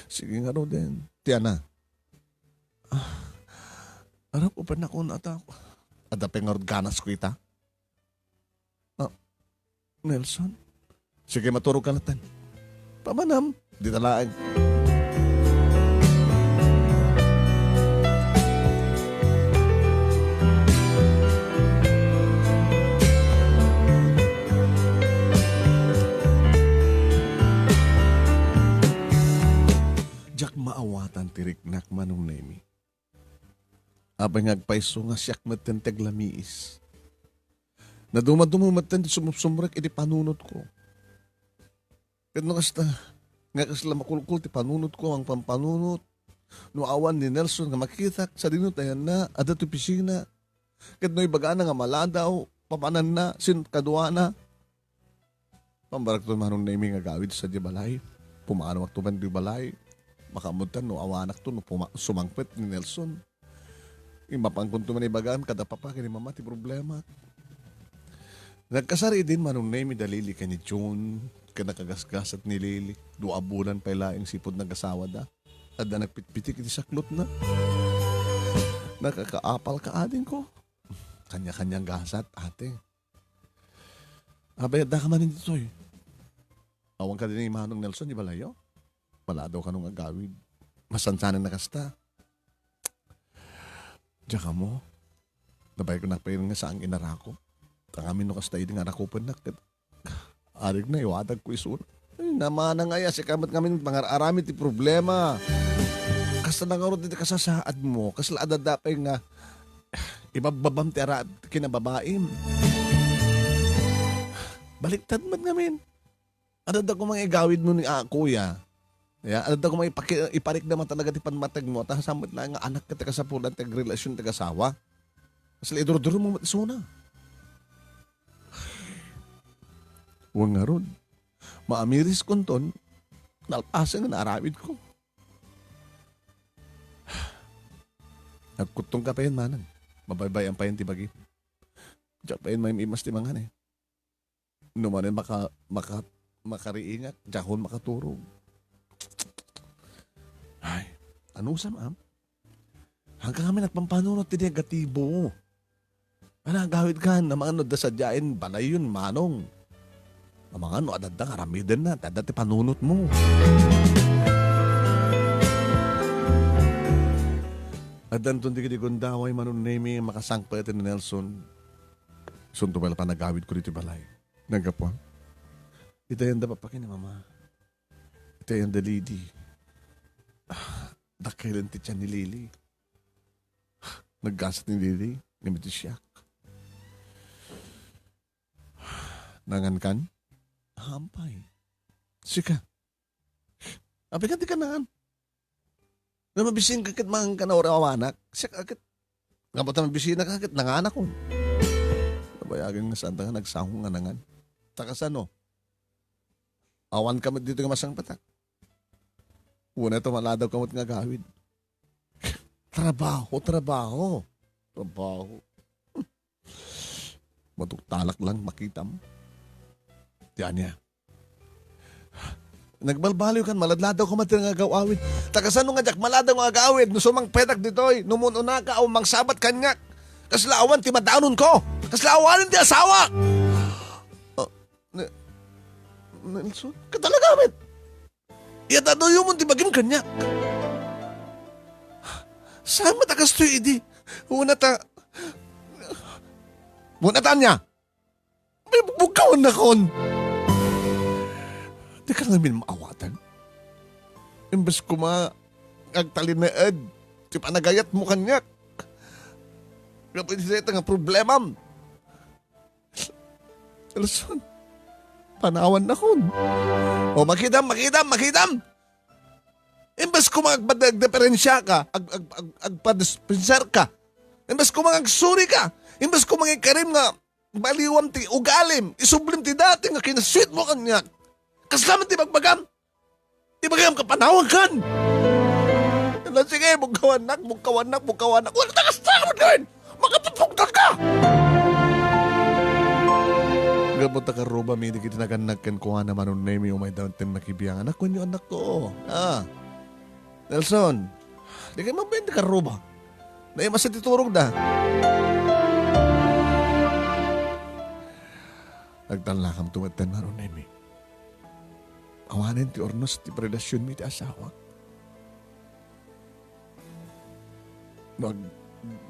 Sige nga, Roden. Ti ana. Ah, arap, upan ako na ata. Adda pay ngarud ganas ko ita. Ah, Nelson? Sige, maturog ka latten. Pamanam, dita laeng. Diak maawatan ti riknak, Manong Nemi. Apay nga agpayso nga siak metten ti aglamiis. Nadumaduma metten ti sumsumrek iti panunotko. Ket no kasta, nga kasla makulkol ti panunotko, ang pampanunot, no awan ni Nelson nga makitak, sadino tayanna, adda ti opisina. Ket no ibagana nga maladaw, papananna, sin kaduana. Pambarakto Manong Nemi nga agawid sadiay balay. Pumaanawak to man diay balay. Pakaammotan no awanakto no puma-, sumangpet ni Nelson. Mapankonto man ibagam kada papa ken ni mama ti problema. Nagkasar idin Manong Nemi da Lily ken ni June, ken nakagasgasat ni Lily. Dua a bulan pay laeng sipud nagasawada. Adda nagpitpitik iti saklotna. Nakakaapal ka, adingko. Kanya-kanyang gasat, ate. Abay, adda ka man ditoy. Awan ka din ni Manong Nelson, di balayo? Maladaw ka nung agawid. Masansanan na kasta. Diak ammo. Nabayag ko nakpayon nga saang inarako. Tangamin no kasta idi nga arakupennak. Ket arig na, iwadag ko isuna. Ay, namana nga ya, sika met ngamin pangar-aramid ti problema. Kasta na ngarud iti kasasaad mo, kasla adda pay nga ibabbabam ti ara-, kinababaim. Baliktad met ngamin. Adda ko mga igawid mo ni, ah, kuya. Ya, adda ko mga ipaki-, iparikda man talaga ti panmateg mo. Ta, samot na nga anak ka ti kasapulan, ti agrelasyon, ti agasawa. Kasla idurduro mo met isuna. Wen ngarud, maamiris kunton, nalpasen nga naaramid ko. Nagkuttong ka payen, manang. Mabaybay-an payen ti bagim. Diak payen maim-imas ti mangan, eh. No manen maka-, maka-, makariingak, diakon makaturog. Ay, anusam, am? Hanggang kami nagpampanunot ti negatibo. Ano, agawid kan, naman no, da sadiain, balayon, manong. Amangan no, adadda, aramiden na, adda ti panunot mo. Addanton di kidi gundaway, Manong Nemi, makasangpet ni Nelson. Sunto pala panagawid ko dito balay. Naggapuan. Itayan da papaki ni mama. Itayan da Lily. Ah, dakkel ti tiyan ni Lily. Naggasat ni Lily. Ngamit ti siak. Nangankan? Hampay. Sika. Apay ka di ka nangan? Na mabisin ka ket mangan ka na urawanak. Siak a ket. Nga ba ta mabisina ka ket nanganakon? Nabayagan nga saan ta nga nagsahong nga nangan. Ta kasano? Awan ka met dito nga masangpetak. Una ito maladaw ka met nga gawid. Trabaho, trabaho. Trabaho. Matuktalak lang makitam. Ti ania. Nagbalbaliw kan, maladladaw ka man ti nga agawid. Ta kasano nga diak maladaw nga agawid? No sumangpetak ditoy, no mun-unaka o mangsabat kaniak. Kasla awan ti madanon ko. Kasla awanen ti asawa. Ah, ne-, Nelson, katalagamit. Iyat aduyomon ti bagim kaniak. Saan met a kastoy idi? Una ta, una ta ania? May bugawannakon. Di ka ngamin maawatan. Imbes koma agtalinaed ti panagayat mo kaniak. Gapu iti dayta nga problemam. Nelson, panawannakon. O, makitam, makitam, makitam! Imbes ko mangagpad-, agdiferensya ka, ag-, ag-, ag-, agpadispensar ka. Imbes ko mangagsuri ka. Imbes ko mangikarim nga baliwam ti ugalim, isublim ti dati nga kinasweet mo kaniak. Kasla man ti bagbagam? Ibagam ka panawankan! Ala, sige, bugkawannak, bugkawannak, bugkawannak. Wala ta kasta ka man gawin! Makapupuktan ka! Gapu ta karubami, di kiti nagannak kenkuana, Manong Nemi, umay daw ten makibiang. Anak, kunyo, anak ko. Ah. Nelson, di kayo mabayan ti karuba. Naimasa ti turog da. Nagtalnakam tumet ten, Manong Nemi. Awanen ti urnos ti relasyon mi ti asawak. Mag-,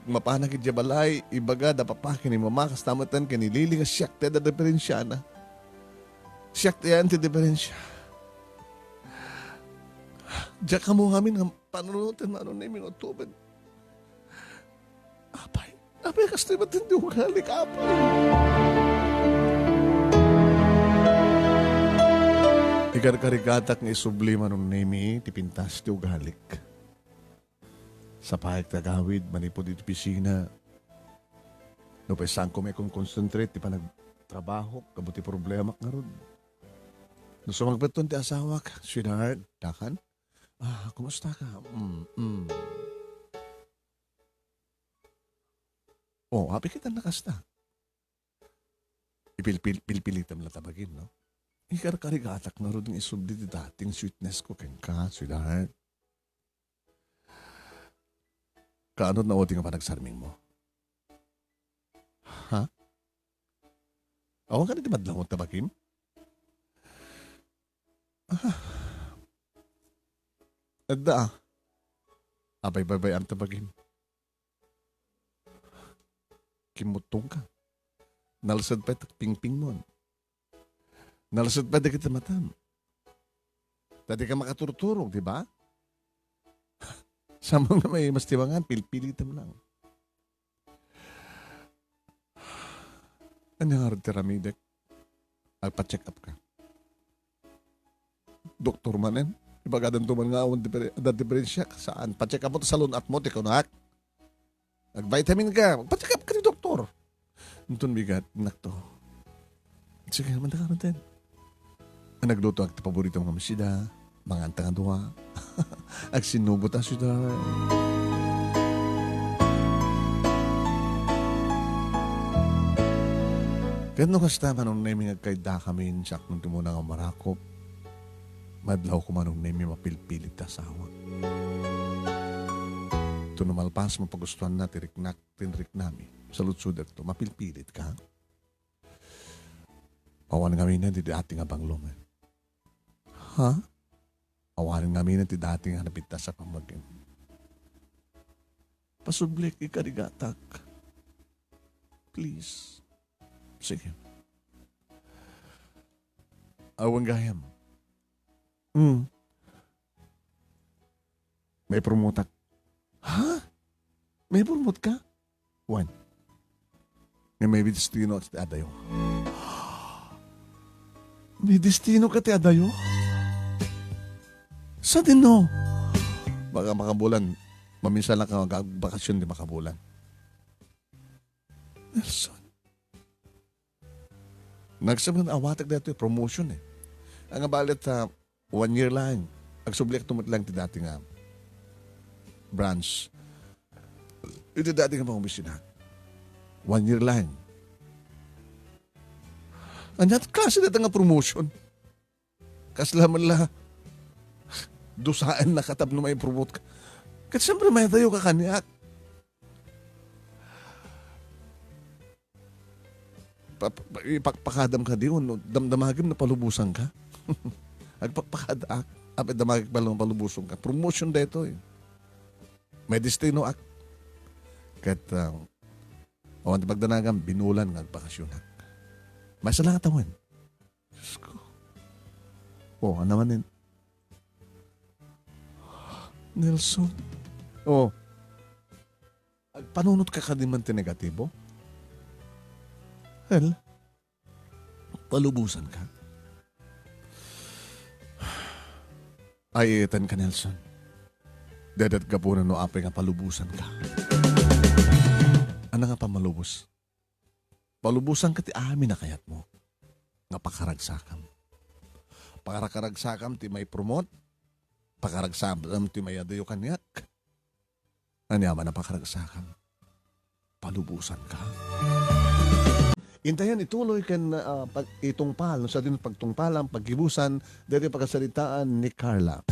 mapanak iti balay, ibaga da papa ken ni mama, kasta met ken ni Lily nga siak ti adda diferensiana. Siak ti ayan ti diferensia. Diak ammo ngamin nga panunoten, Manong Nemi, no tuben. Apay, apay, kastoy met ti ugalik, apay. Ikarkarigatak nga isubli, Manong Nemi, ti pintas ti ugalik. Sapaek ti agawid manipud iti opisina. Nupay saanko met a concentrate ti panagtrabahok, gapu ti problemak ngarud. No sumangpetton ti asawak, sweetheart, dakan? Ah, kumusta ka? Mm, mm. Oh, happy kita na kasta. Ipilpil-, pilpilitam la ta bagim, no? Ikarkarigatak ngarud nga isubli ti dating sweetness ko kenka, sweetheart. Kaano na udi nga panagsarming mo? Ha? Awan ka na ti madlawag ta bagim? Ah. Adda, ah. Apay baybay-am ta bagim. Kimmuttong ka. Nalsed pay ta pingpingmon. Nalsed pay dagiti matam. Ta di ka makaturturog, di ba? Saman nga may mas tiwangan, pilpilitem lang. Ania ngarud ti aramidek? Agpa-check up ka. Doktor manen, ibagadanto man nga awan diper-, adda diferensya, saan? Pa-check up mo, salun-at mo, ti kunak. Nag-vitamin ka, pa-check up ka ti doktor. Inton bigat, nakto. Sige, manda ka natin. Nagluto ak ti paborito nga misida, mangan ta nga dua. Agsinubo ta, sweetheart. Ket no kasta, Manong Nemi, nga agkayda kami, siak no ti muna nga marakop, madlaw ko, Manong Nemi, mapilpilit ta asawa. Ito no malpas, mapagustuhan na, ti riknak, tinriknami. Saludsodek to, mapilpilit ka? Awan ngamin ti dati nga banglom, eh. Ha? Awan ngamin ti dati nga napintas a pamagim. Pasublik, ikarigatak. Please. Sige. Awan gayam. Mm. May promote ak. Ha? May promote ka? Wen. Nga may destino ti adayo. May destino ka ti adayo? Sadino? Baka makabulan. Maminsan lang ka magbakasyon di makabulan. Nelson. Nagsaman awatek daytoy promotion eh. Ang balet, ah, one year lang. Agsubli ak tumutlang ti dati nga branch. Iti dati nga pangomisina. One year lang. Anya ti klase data nga promotion? Kasla man la, dusaen na katapno maipromote ka. Ket siyempre, mayadayo ka kaniak. Pa-, pa-, ipakpakadam ka di, no? Damdamagim na palubusan ka. Agpakpakada ak. Apay damagik pala nga palubusan ka. Promotion daytoy. May destino ak. Ket, ah, awan ti pagdanagam, binulan nga agbakasyon ak. Masalamat awan. Diyos ko. Oh, ano man yun? Nelson. Oh. Agpanunot ka kadi man ti negatibo? Hel, palubusan ka? Ay, itan ka, Nelson. Dedet gapuna no apay nga palubusan ka. Ano nga pamalubos? Palubosanka ti amin a kayatmo nga pakaragsakam. Pakarakaragsakam ti maipromote, pakaragsakam ti mayadayo kaniak. Aniaman a pakaragsakam, palubosanka. Intayan ituloy ken, ah, pag-, itungpal, no, sadino pagtungpalan, paggibusan, daytoy pakasaritaan ni Carla.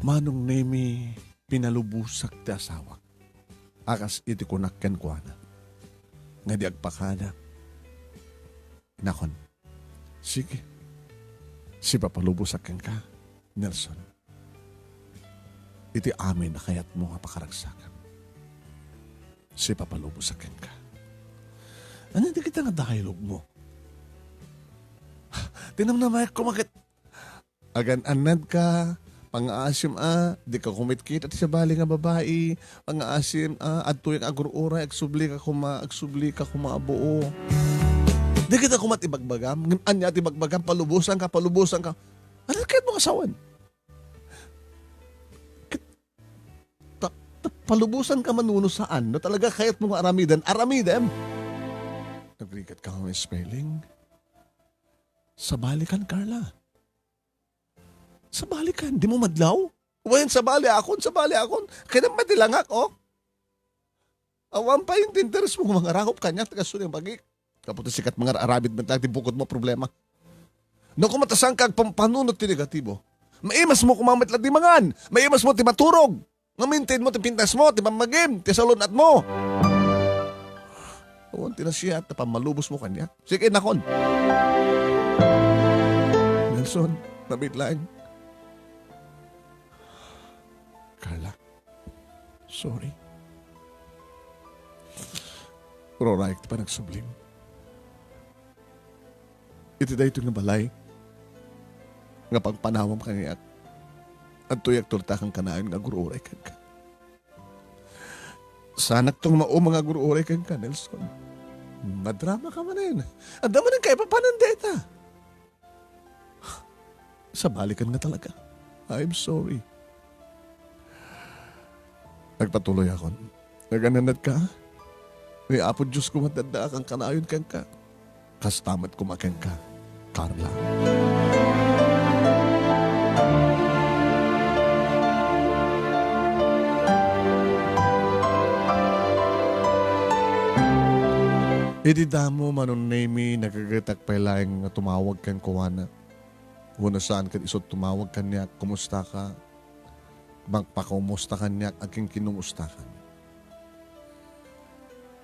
Manong Nemi, pinalubosak ti asawak. A kas iti kunak kenkuana, nga di agpakada. Nakon, sige, sipapalubosak kenka, Nelson. Iti amin a kayatmo nga pakaragsakam, sipapalubosak kenka. Ania dagita nga dialogue mo? Tinamnamaek koma ket agan-annad ka, pangngaasim a, di ka kumitkita ti sabali nga babai, pangngaasim a, adtoy nga agur-uray, agsubli ka koma, agsubli ka koma a buo. Di kita koma ti bagbagam, ngem ania ti bagbagam, palubosan ka, palubosan ka. Ano kayat mo nga asawan? Ket-, ta-, ta-, palubosan ka man wenno saan, no talaga kayat mo nga aramiden, aramidem. Nagrigat ka nga spelling? Sabalikan, Carla. Sabalikan, dimo madlaw? Wen, sabaliakon, sabaliakon. Kayat met ti langak, oh. Awan pay ti interes mo nga mangarakop kaniak, ti kastoy nga bagik. Gapu ta sika ti mangar-aramid met laeng ti bukod mo a problema. No, koma ta saanka agpampanunot ti negatibo, maimas mo koma met laeng ti mangan, maimas mo ti maturog, nga maintain mo ti pintas mo, ti pammagim, ti salun-at mo. Awan ti nasiat ta pammalubos mo kaniak. Sige, nakon. Nelson, mabit laeng. Carla, sorry. Urorayek ti panagsublim. Iti daytoy nga balay nga pangpanawam kaniak, adtoy agtortakan kanayon nga agur-uray kenka. Saanakto nga mauma nga agur-uray kenka, Nelson. Madrama ka manen. Adda manen kaipapanan dayta. Sabalikan nga talaga. I'm sorry. Agpatuloyakon. Agananatka? Ni Apo Dios koma ti adda a kankanayon kenka. Kasta met koma kenka, Carla. Idi damo, Manong Nemy, nagagetak pay laeng nga tumawag kenkuana. Wenno saan ket isu ti tumawag kaniak, "Kumusta ka?" Mangpakumusta kaniak, agkinkinumustakan.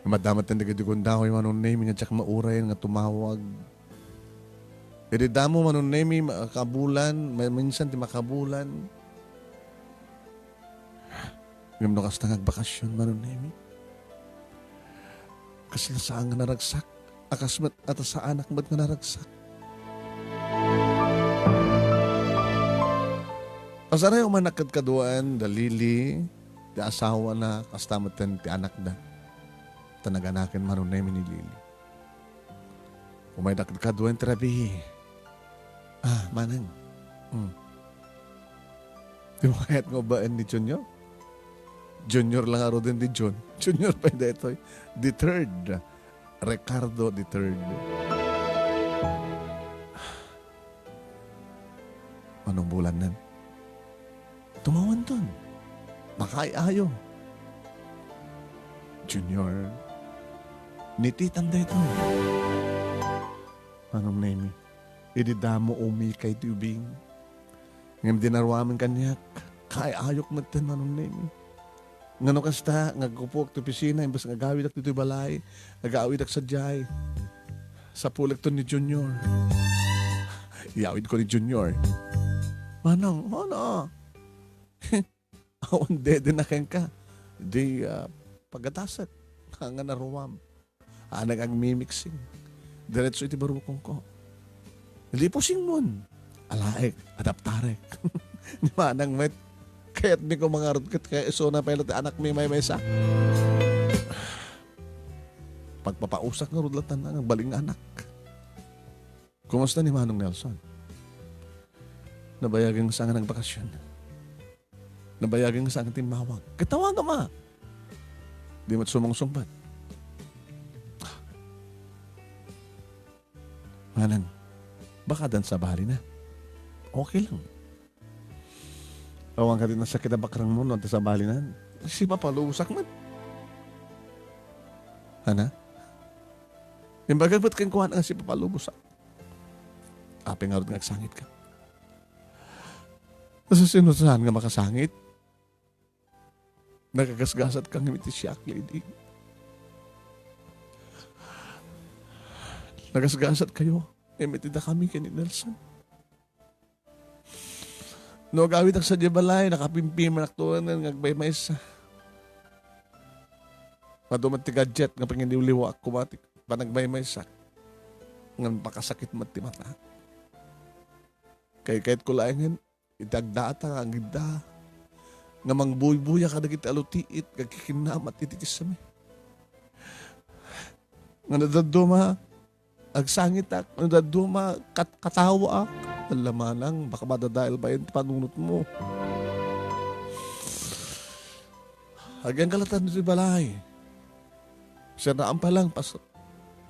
Madama ti dagiti gundaway, Manong Nemy, nga diak mauray nga tumawag. Idi damo, Manong Nemy, makabulan, ma-, minsan ti makabulan. Ngem no kasta nga agbakasyon, Manong Nemy, kasla saan nga naragsak, a kas met a ta saanak met nga naragsak. Pasarayo manak kadkaduaen da Lily, ti asawana, kasta metten ti anakda. Ta naganaken, Manong Nemy, ni Lily. Umayda kadkaduaen ti rabii. Ah, manang. Hmm. Di mo kayat nga ubaen ni Junior? Junior lang ngaruden ni John. Junior pay daytoy. The third. Ricardo the third. Manong Bulan nan? Tumawanton. Makaay-ayo. Junior, ni titan daytoy. Manong Nemy, idi damo umikay ti ubing. Ngem di naruamen kaniak, kaay-ayok metten, Manong Nemy. Ngano kasta, nga aggupoak ti opisina, imbes nga agawidak ditoy balay, agawidak sadiay. Sapulekton ni Junior. Iyawidko ni Junior. Manong, ano? Awan dede na kenka. Di, ah, pagadaset. Nga naruam. Anak agmimixing. Diretso iti barukongko. Di pusingmon. Alaek, adaptarek. Ni manang met. Kayatmi koma ngarud ket kaya isuna pay la ti anakmi maymaysa. Pagpapausak ngarud la tan nga agbalin nga anak. Kumusta ni Manong Nelson? Nabayagen nga saan nga nagbakasyon. Nabayagen nga saan nga timmawag. Ket awan koma. Di met sumungsong met. Manang, baka addan sabali na. Okay lang. Awan kadi nasakit a bakrangmo no adda sabali na. Sipapalubosak met. Ana? Imbagak met kenkuana nga sipapalubosak. Apay ngarud nga agsangitka? Sino saan nga makasangit? Nagagasgasatka ngem iti siak, Lily. Nagasgasatkayo ngem iti dakami ken ni Nelson. No agawidak sadiay balay, nakapimpimanakto nga agmaymaysa. Adu met ti gadget nga panginliwliwaak koma ti panagmaymaysak. Ngem pakasakit met ti mata. Kaykayatko laengen iti agdaatak nga agidda nga mangbuybuya kadagiti alutiit nga agkikinnamat iti kisami. Nga no dadduma, agsangitak. Nga no dadduma, kat-, katawaak. Ala manang, baka madadael bayen ti panunotmo. Agyan kalatan ditoy balay. Siraan pa lang, pas-,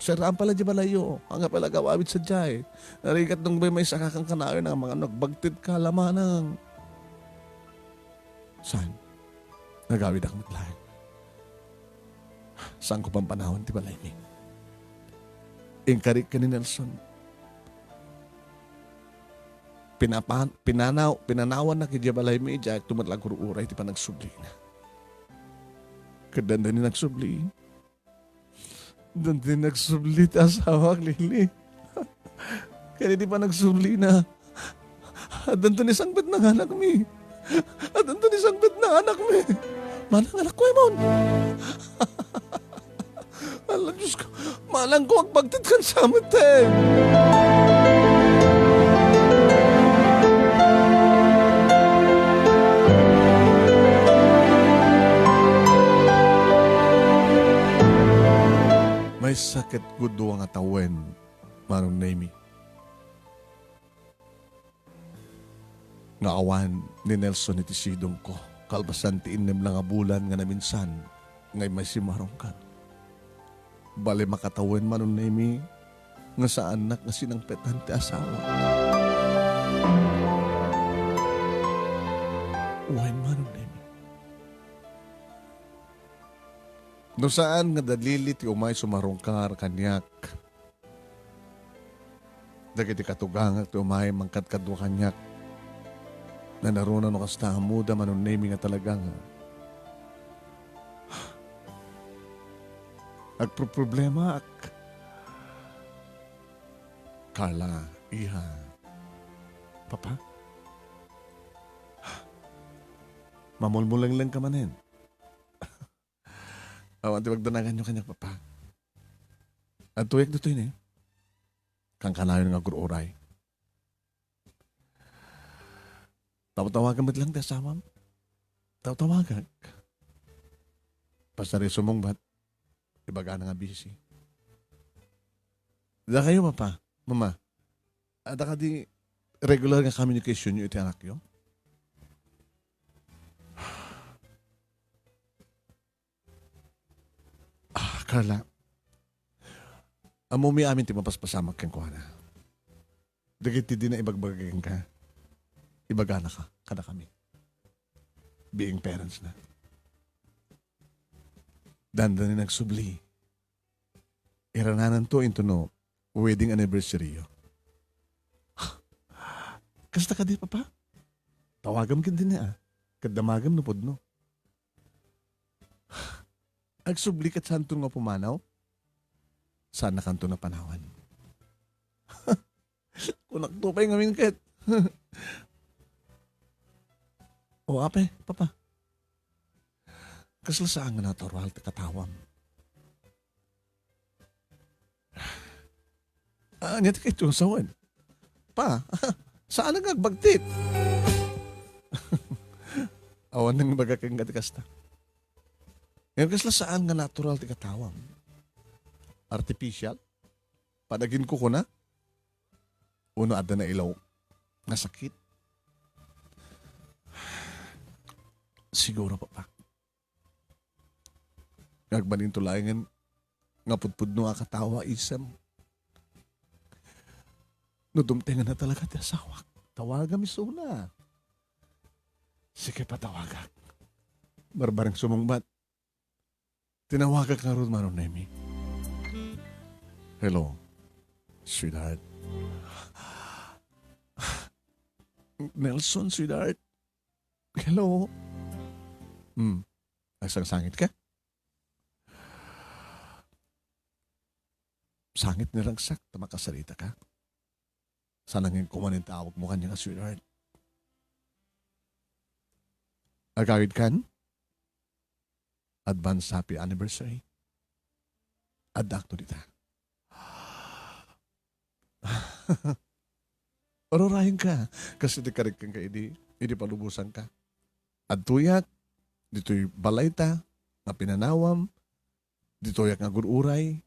Serraan pala di balayyo. Ania pala nga aw-awid sadiay. Narigat nung bay maysa ka kankanayon nga mangan no agbagtit ka la manang. Saan? Nagawidak met laeng. Saanko pampanawan ti balaymi. Inkarik ken ni Nelson. Pinapan-, pinanaw-, pinanawannak idiay balaymi, idiay agtumer la agur-uray ti panagsublina. Ket dandani nagsubli. Dandani nagsubli ti asawak, Lily. Ken idi panagsublina, addanto ni sangpetna nga anakmi. Addanto ni sangpetna nga anakmi. Manang anakko, Emon. Ala, Diyos ko. Manang ko, agbagtit kan samet, eh. Maysa ket dua nga tawen, Manong Nemy, nga awan ni Nelson iti sidongko, kalpasan ti innem la nga bulan nga naminsan nga immay simmarongkar. Bale, makatawen, Manong Nemy, nga saannak nga sinangpetan ti asawa. Wen, Manong Nemy. No saan nga da Lily ti umay sumarungkar kaniak, dagiti katugangak ti umay mangkadkadua kaniak, nanaruna no kasta ammoda, Manong Nemy, nga talaga nga agproproblemaak. Carla, iha. Papa? Mamulmulengleng ka manen. Awan ti pagdanaganyo kaniak, Papa. Adtoyak ditoy ni. Kankanayon nga agur-uray. Tawtawagam met lang ti asawam. Tawtawagak. Basta di sumungbat, ibagana nga busy. Dakayo, Papa, Mama, adda kadi regular nga communication yo iti anakyo? Ah, Carla, ammomi amin ti mapaspasamak kenkuana. Dagiti dina ibagbaga kenka, ibagana ka kadakami. Being parents na. Dandani nagsubli. Iranananto intono wedding anniversary yo. Kasta kadi, Papa? Tawagam ket dina, a. Ket damagam no pudno. Agsubli ket saanto nga pumanaw? Saannakanto napanawan. Kunakto pay ngamin ket. O, apay, Papa. Kasla saan nga natural ti katawam. Ah, ania ti kayatyo nga sawen? Pa, saan nga agbagtit? Awan nang ibaga kenka ti kasta. Ngem kasla saan nga natural ti katawam? Artificial? Panaginkukuna? Wenno adda nailaw nga sakit? Siguro, Papa. Nga agbalinto laengen nga pudpudno a katawa isem. No dumtengenna talaga ti asawak, tawagam isuna. Sige, patawagak. Barbareng sumungbat. Tinawagak ngarud, Manong Nemy. Hello, sweetheart. Nelson, sweetheart. Hello. Hmm. Agsangsangit ka? Sangit ni ragsak ta makasarita ka. Saan nga koma intawagmo kaniak nga sweetheart. Agawid kan? Advance happy anniversary. Adda akto dita. Ururayen ka. Kas iti karik kenka idi, idi palubosan ka. Adtoyak, ditoy balayta, nga pinanawam, ditoyak nga agur-uray,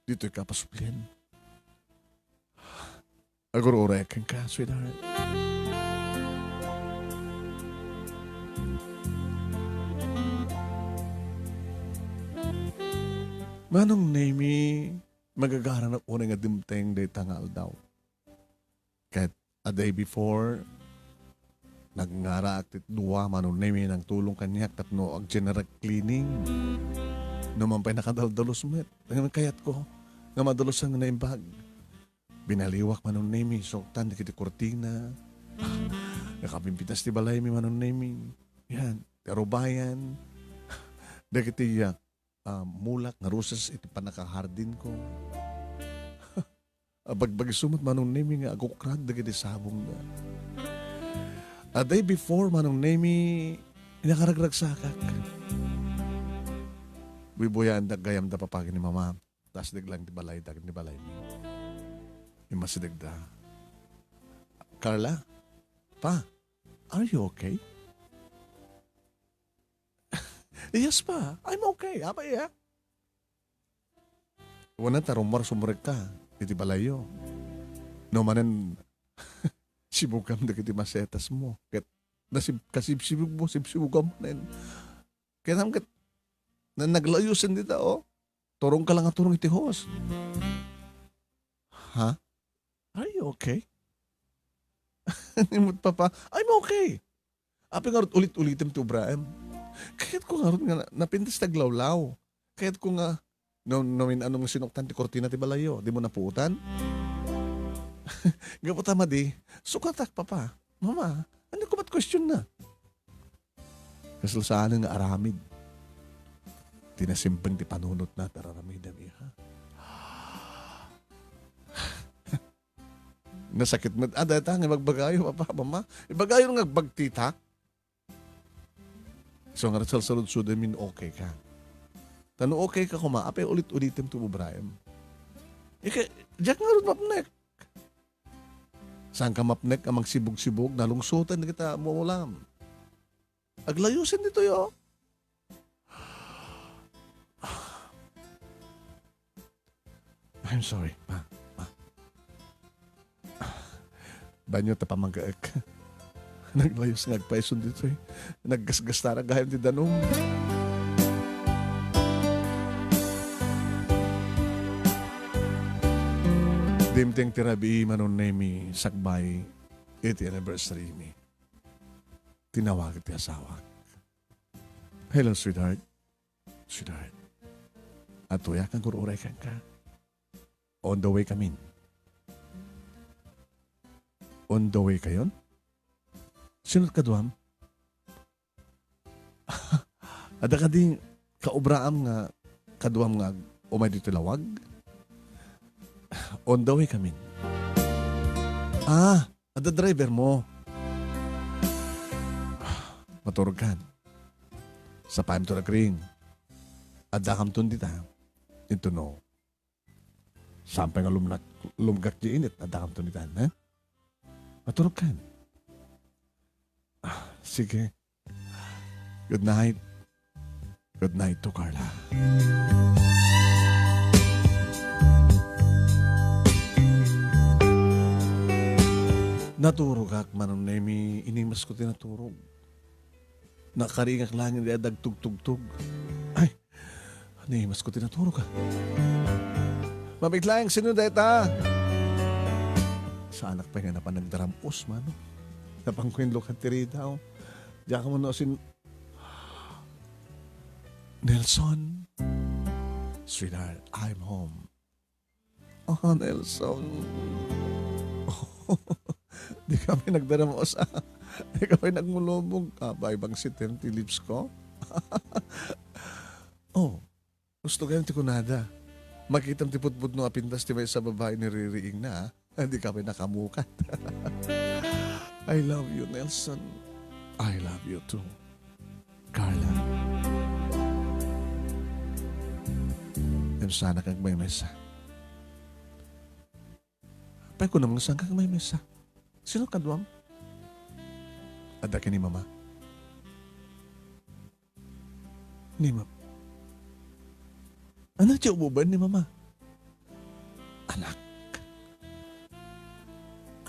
ditoy ka pasublien. Agur-uray kenka, sweetheart. Manong Nemi, magagaranak unay nga dimteng dayta nga aldaw. Ket a day before, nagngaraak ti dua, Manong Nemi, nangtulong kaniak tapno ag-general cleaning. Numan pay nakadaldalus met. Ngem kayatko nga madalusan nga naimbag. Binaliwak, Manong Nemi, suktan dagiti kurtina. Nakapimpintas ti balaymi, Manong Nemi. Yan, ti arubayan. Dagiti, ah, ah, mulak nga roses iti pannakahardinko. Abagbagso met, Manong Nemi, nga agukrak dagiti sabongda. A day before, Manong Nemi, nakaragragsakak. Buybuyaandak gayam da papa ken ni mama. Taas daglang ti balay, daging ti balay. Immasidegda. "Carla, pa, are you okay?" "Yes, pa. I'm okay. Apay, ah?" "Wen, ta rummuar sumrekka iti balayyo. No manen, sibugam dagiti masetas mo. Ket nasib-, kasibsibug mo, sibsibugam manen. Ket am ket, na-, naglayosen dita, oh. Turongka lang a turong iti hose." "Ha? Are you okay?" Ni met papa, "I'm okay." "Apay ngarud ulit-ulitem ti obraem?" "Kayatko ngarud nga na-, napintas ti aglawlaw. Kayatko nga no, no min-, anong sinuktan ti kurtina ti balayyo, dimo napuotan?" Gapu ta madi, sukatak, papa. "Mama, ania koma ti questionna?" Kasla saanen nga aramid ti nasimbeng ti panunotna, ti ar-aramidem, iha. Nasakit met. Ah, dayta nga ibagbagayo, papa, mama. Ibagayo nga agbagtitak. So, nga salsaludsoden min okay ka. Ta no okay ka koma, apay ulit-ulitem ti obraem? Ika, diak ngarud mapnek. Saanka mapnek a magsibog-sibog, nalungsoten dagita mumulam. Aglayosen ditoy, oh. I'm sorry, ma. Ma. Banyo ta pamanggaek. Naglayos nga agpayson ditoy. Naggasgastarak gayam ti danum. Dimteng ti rabii, Manong Nemi, sakbay iti anniversary mi. Tinawag ti asawak. "Hello, sweetheart." "Sweetheart, adtoyak nga agur-uray kenka. On the way kamin." "On the way kayon? Sino ti kaduam?" "Adda kadi kaobraam nga kaduam nga ag-, umay ditoy lawag?" "On the way kamin." "Ah, adda driver mo?" "Maturogkan. Sapaem to nagring. Addakamton dita. Intono. Saan pay nga lumnak-, lumgak di init, addakamton dita, ha? Maturogkan." "Ah, sige. Good night. Good night to Carla." Naturogak, Manong Nemi, inimasko ti naturog. Nakaringak laeng iti adda agtugtugtog. Ay, inimasko ti naturog, ah. "Mabit laeng, sino dayta?" Saanak pay nga napan nagdaram-os, mano. Napan kuenlokan ti ridaw. Diak ammo no sin-, "Nelson, sweetheart, I'm home." "Ah, Nelson. Dika pay nagdaram-os, ah. Dika pay nagmulubog. Apay, bangsitem ti lips ko?" "Oh, gusto gayam ti kunada. Makitam ti putputno a pintas ti maysa a babai ni ririingna, ah. Dika pay nakamukat." "I love you, Nelson. I love you too, Carla." "Em, saanak agmaymaysa." "Apay kunam nga saanka agmaymaysa? Sino kaduam?" "Adda ken ni Mama." "Ni Mama? Ania ti ububen ni Mama?" "Anak.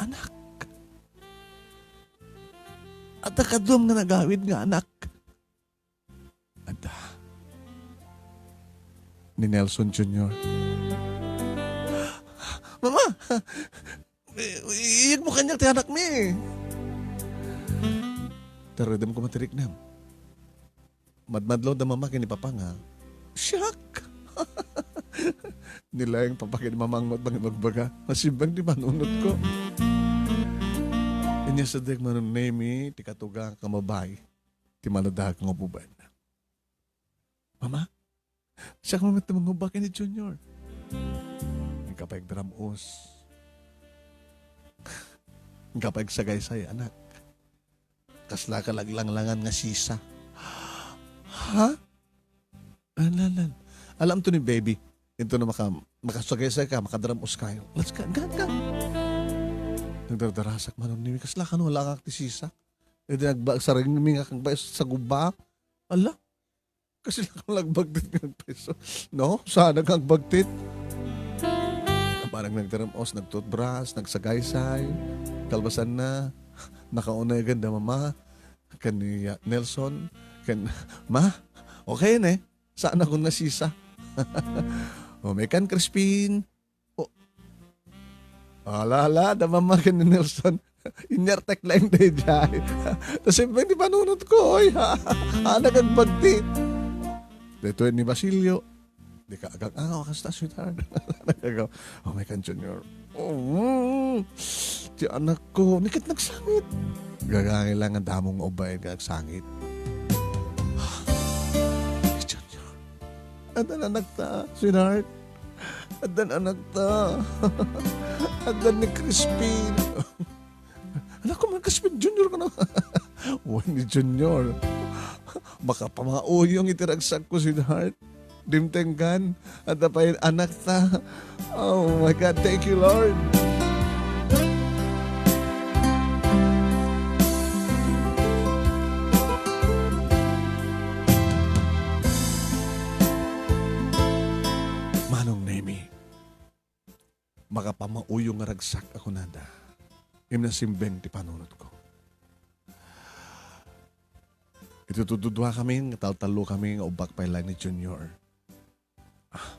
Anak. Adda kaduam nga nagawid nga anak." "Adda. ni Nelson Junior. "Mama! I-, iyegmo kaniak ti anakmi!" Tarredem koma ti riknam. Madmadlaw da mama ken ni papa nga, "Siak!" Ni laeng papa ken ni mama nga agpangibagbaga, "Masimbang ti panunotko." Inyasdek Manong Nemi ti katugang nga babai ti maladaag nga ubbobbaenna. "Mama, siak met ti mangubba ken ni Junior." Inka pay agdaram-os. Inka pay agsagaysay, anak. Kaslaka laglanglangan nga sisa. Ha? Alanlan. Alam to ni baby. Into na maka-, makasagaysay ka, makadaram-os kayo. Let's go, go, go. Nagdardarasak Manong Nemi. Kasla kano, wala nga ti sisa. Iti nagba-, sareng mi nga kang sa gubba. Ala, kasi lang nagbagtit nga peso. No? Sana nga nagbagtit. Parang nagdaram-os, nagtoothbrush, nagsagaysay. Kalbasan na, nakaunay agad da mama. Ken ni, uh, Nelson. Ken, "Ma, okay na eh. Saan ako nasisa?" "O, may kan, Crispin." "O. Ala, ala, da mama ken ni Nelson. Inyartek laeng daydiay." Tapos, "Imbag ti panunot ko, oy, ha? Anak agbagtit." Daytoy ni Basilio. Di ka agang-agaw, kasta, sweetheart. Nagagaw. "Oh my God, Junior. Oh, ti anak ko. Ni ket nagsangit." Gagangay lang nga damo nga ubbaen nga nagsangit. "Junior. Addan anak ta, sweetheart. Addan anak ta. Addan ni Crispin." "Anak ko man, Crispin Junior kano." "Wen ni Junior. Makapamauyong iti ragsakko, sweetheart. Dimtengkan. Adda pay anak ta." Oh my God, thank you, Lord. Manong Nemi, makapamauyong nga ragsak a kunada, ngem nasimbeng ti panunotko. Iti tudtuduakami nga taltallokami nga ubbak pay laeng ni Junior. Ah,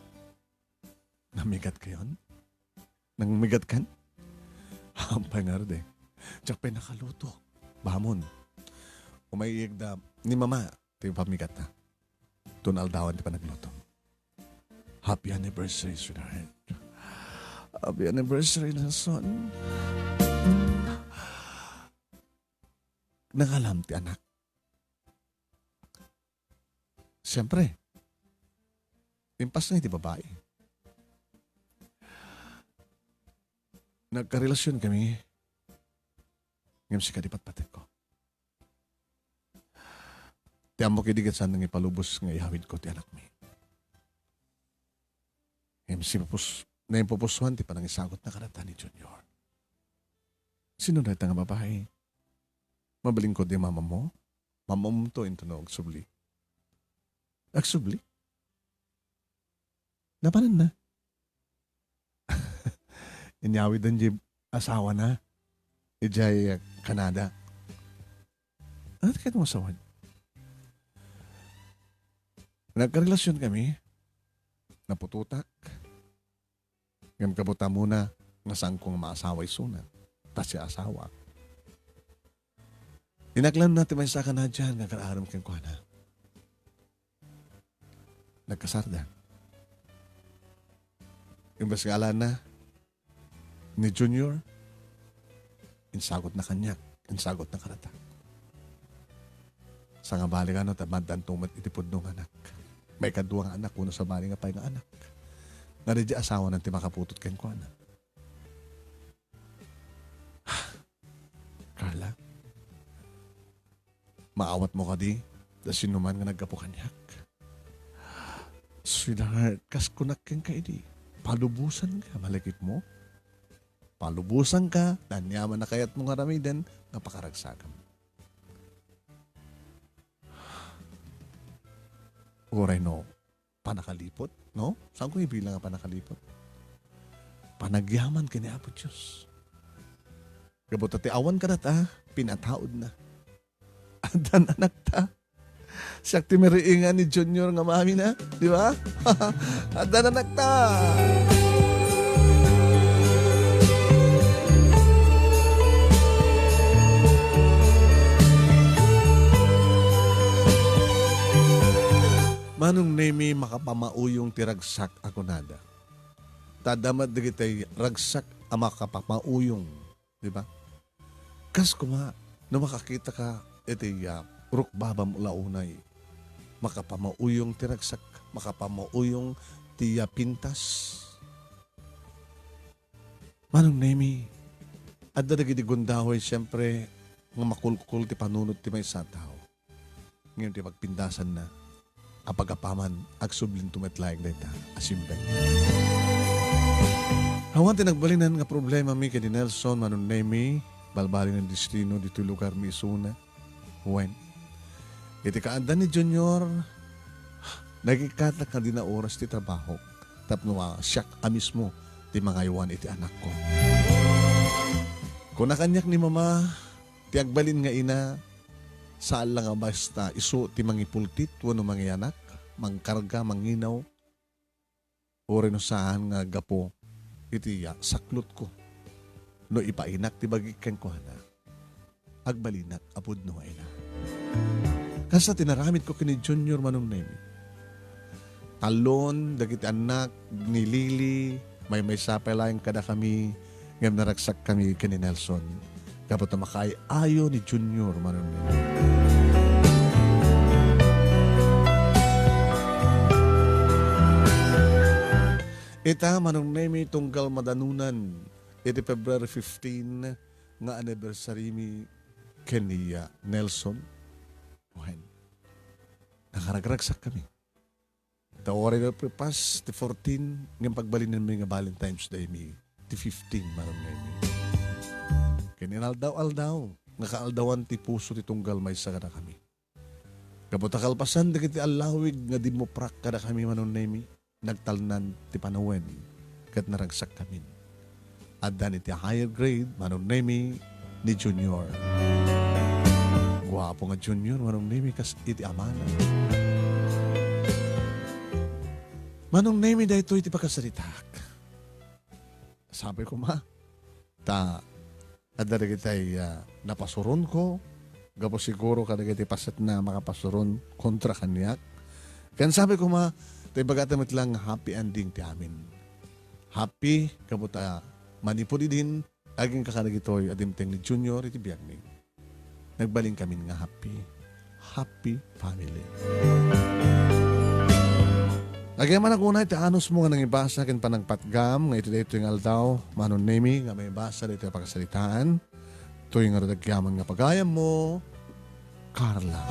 namigatkayon? Namigatkan? Hampay ngarud eh. Diak pay nakaluto. Bamon. Umayegda ni Mama ti pamigatta. Tun aldawan ti panagluto. Happy anniversary, sweetheart. Happy anniversary, Nelson. Nangalam ti anak. Siyempre, impas nga iti babai. Nagkarelasyon kami, ngem sika ti patpatekko. Ti ammok idi ket saan nga ipalubos nga iyawidko ti anakmi. Ngem sipupus-, naimpupusuan ti panangisagut na kadata ni Junior. Sino dayta nga babai? Mabalin ko di mamamo? Mamamto intono agsubli. Agsubli? Napanan na. Inyawid dan di asawa na. Ijay, uh, Canada. Ano ti kayat mo asawan? Nagkarelasyon kami. Naputotak. Ngem kabutmona nga saanko nga maasawa isuna, ta siya asawa. Inaklanna ti maysa a Canadian nga agar-aram kenkuana. Nagkasarda. Imbes nga alanna ni Junior, insagutna kaniak, insagutna kadata. Sangabali kano ta maaddanto met iti pudno nga anak. Maikadua nga anak, wenno sabali nga pay nga anak. Nga di asawanan ti makaputot kenkuana. Carla, maawatmo kadi da sinuman nga naggapu kaniak? Sweetheart, kas kunak kenka idi, palubosanka, malagipmo? Palubosanka, aniaman a kayatmo nga aramiden nga pakaragsakam. Uray no, panakaliput, no? Saanko ibilang a panakaliput? Panagyaman ken ni Apo Dios. Gapu ta ti awan kadata, pinataudna. Addan anakta. Siak ti mariingan ni Junior nga mamina, di ba? Adda na nakta. Manong Nemi, makapamauyong ti ragsak a kunada. Ta adda met dagiti ragsak a makapamauyong, di ba? Kas koma, no makakita ka iti, ah, rukbabam ula unay, makapamauyong ti ragsak, makapamauyong ti, ah, pintas. Manong Nemi, adda dagiti gundaway, siempre, nga makulkol ti panunot ti maysa a tao. Ngem ti pagpintasanna, apagapaman, agsublinto met laeng dayta a simbeng. Awan ti nagbalinan nga problemami ken ni Nelson, Manong Nemi, balbalinan destino ditoy lugarmi isuna. Wen, iti kaadda ni Junior, nagikkatak nga dina oras ti trabahok tapno, ah, siak a mismo ti mangaywan iti anakko. Kuna kaniak ni Mama, ti agbalin nga ina, saan la nga basta isu ti mangipultit wenno mangiyanak, mangkarga, manginaw, uray no saan nga gapu iti, ah, saklotko. No ipainak ti bagik kenkuana, agbalinak a pudno nga ina. Kasta ti naramidko ken ni Junior, Manong Nemi. Tallon dagiti annak ni Lily, maymaysa pay laeng kadakami, ngem naragsakkami ken ni Nelson. Gapu ta makaay-ayo ni Junior, Manong Nemi. Ita, Manong Nemi, tunggal madanunan iti February fifteen nga anniversary mi ken ni, ah, Nelson. Wen, nakaragragsakkami. Ta uray no prepas ti fourteen, ngem pagbalinenmi nga Valentine's Day mi ti fifteen, Manong Nemi. Ken inaldaw-aldaw nga kaaldawan ti puso ti tunggal maysa kadakami. Gapu ta kalpasan dagiti allawig nga dimmuprak kadakami, Manong Nemi, nagtalnan ti panawen ket naragsakkamin. Addan iti higher grade, Manong Nemi, ni Junior. Guapo nga Junior, Manong Nemi, kas iti amana. Manong Nemi, daytoy ti pakasaritaak. Sabi ko, ma, ta adda dagiti, ah, napasuronko, gapu siguro kadagiti paset na makapasuron kontra kaniak. Ken sabi ko, ma, ta ibagata met lang nga happy ending ti amin. Happy, gapu ta manipud idin, agingga kadagitoy a dimteng ni Junior iti biagmi. Nagbalinkamin nga happy, happy family. Agyamanak unay ti anusmo nga nangibasa ken panangpatgam nga iti daytoy nga aldaw, Manong Nemi, nga maibasa daytoy a pakasaritaan. Toy ngarud agyaman nga pagayammo, Carla.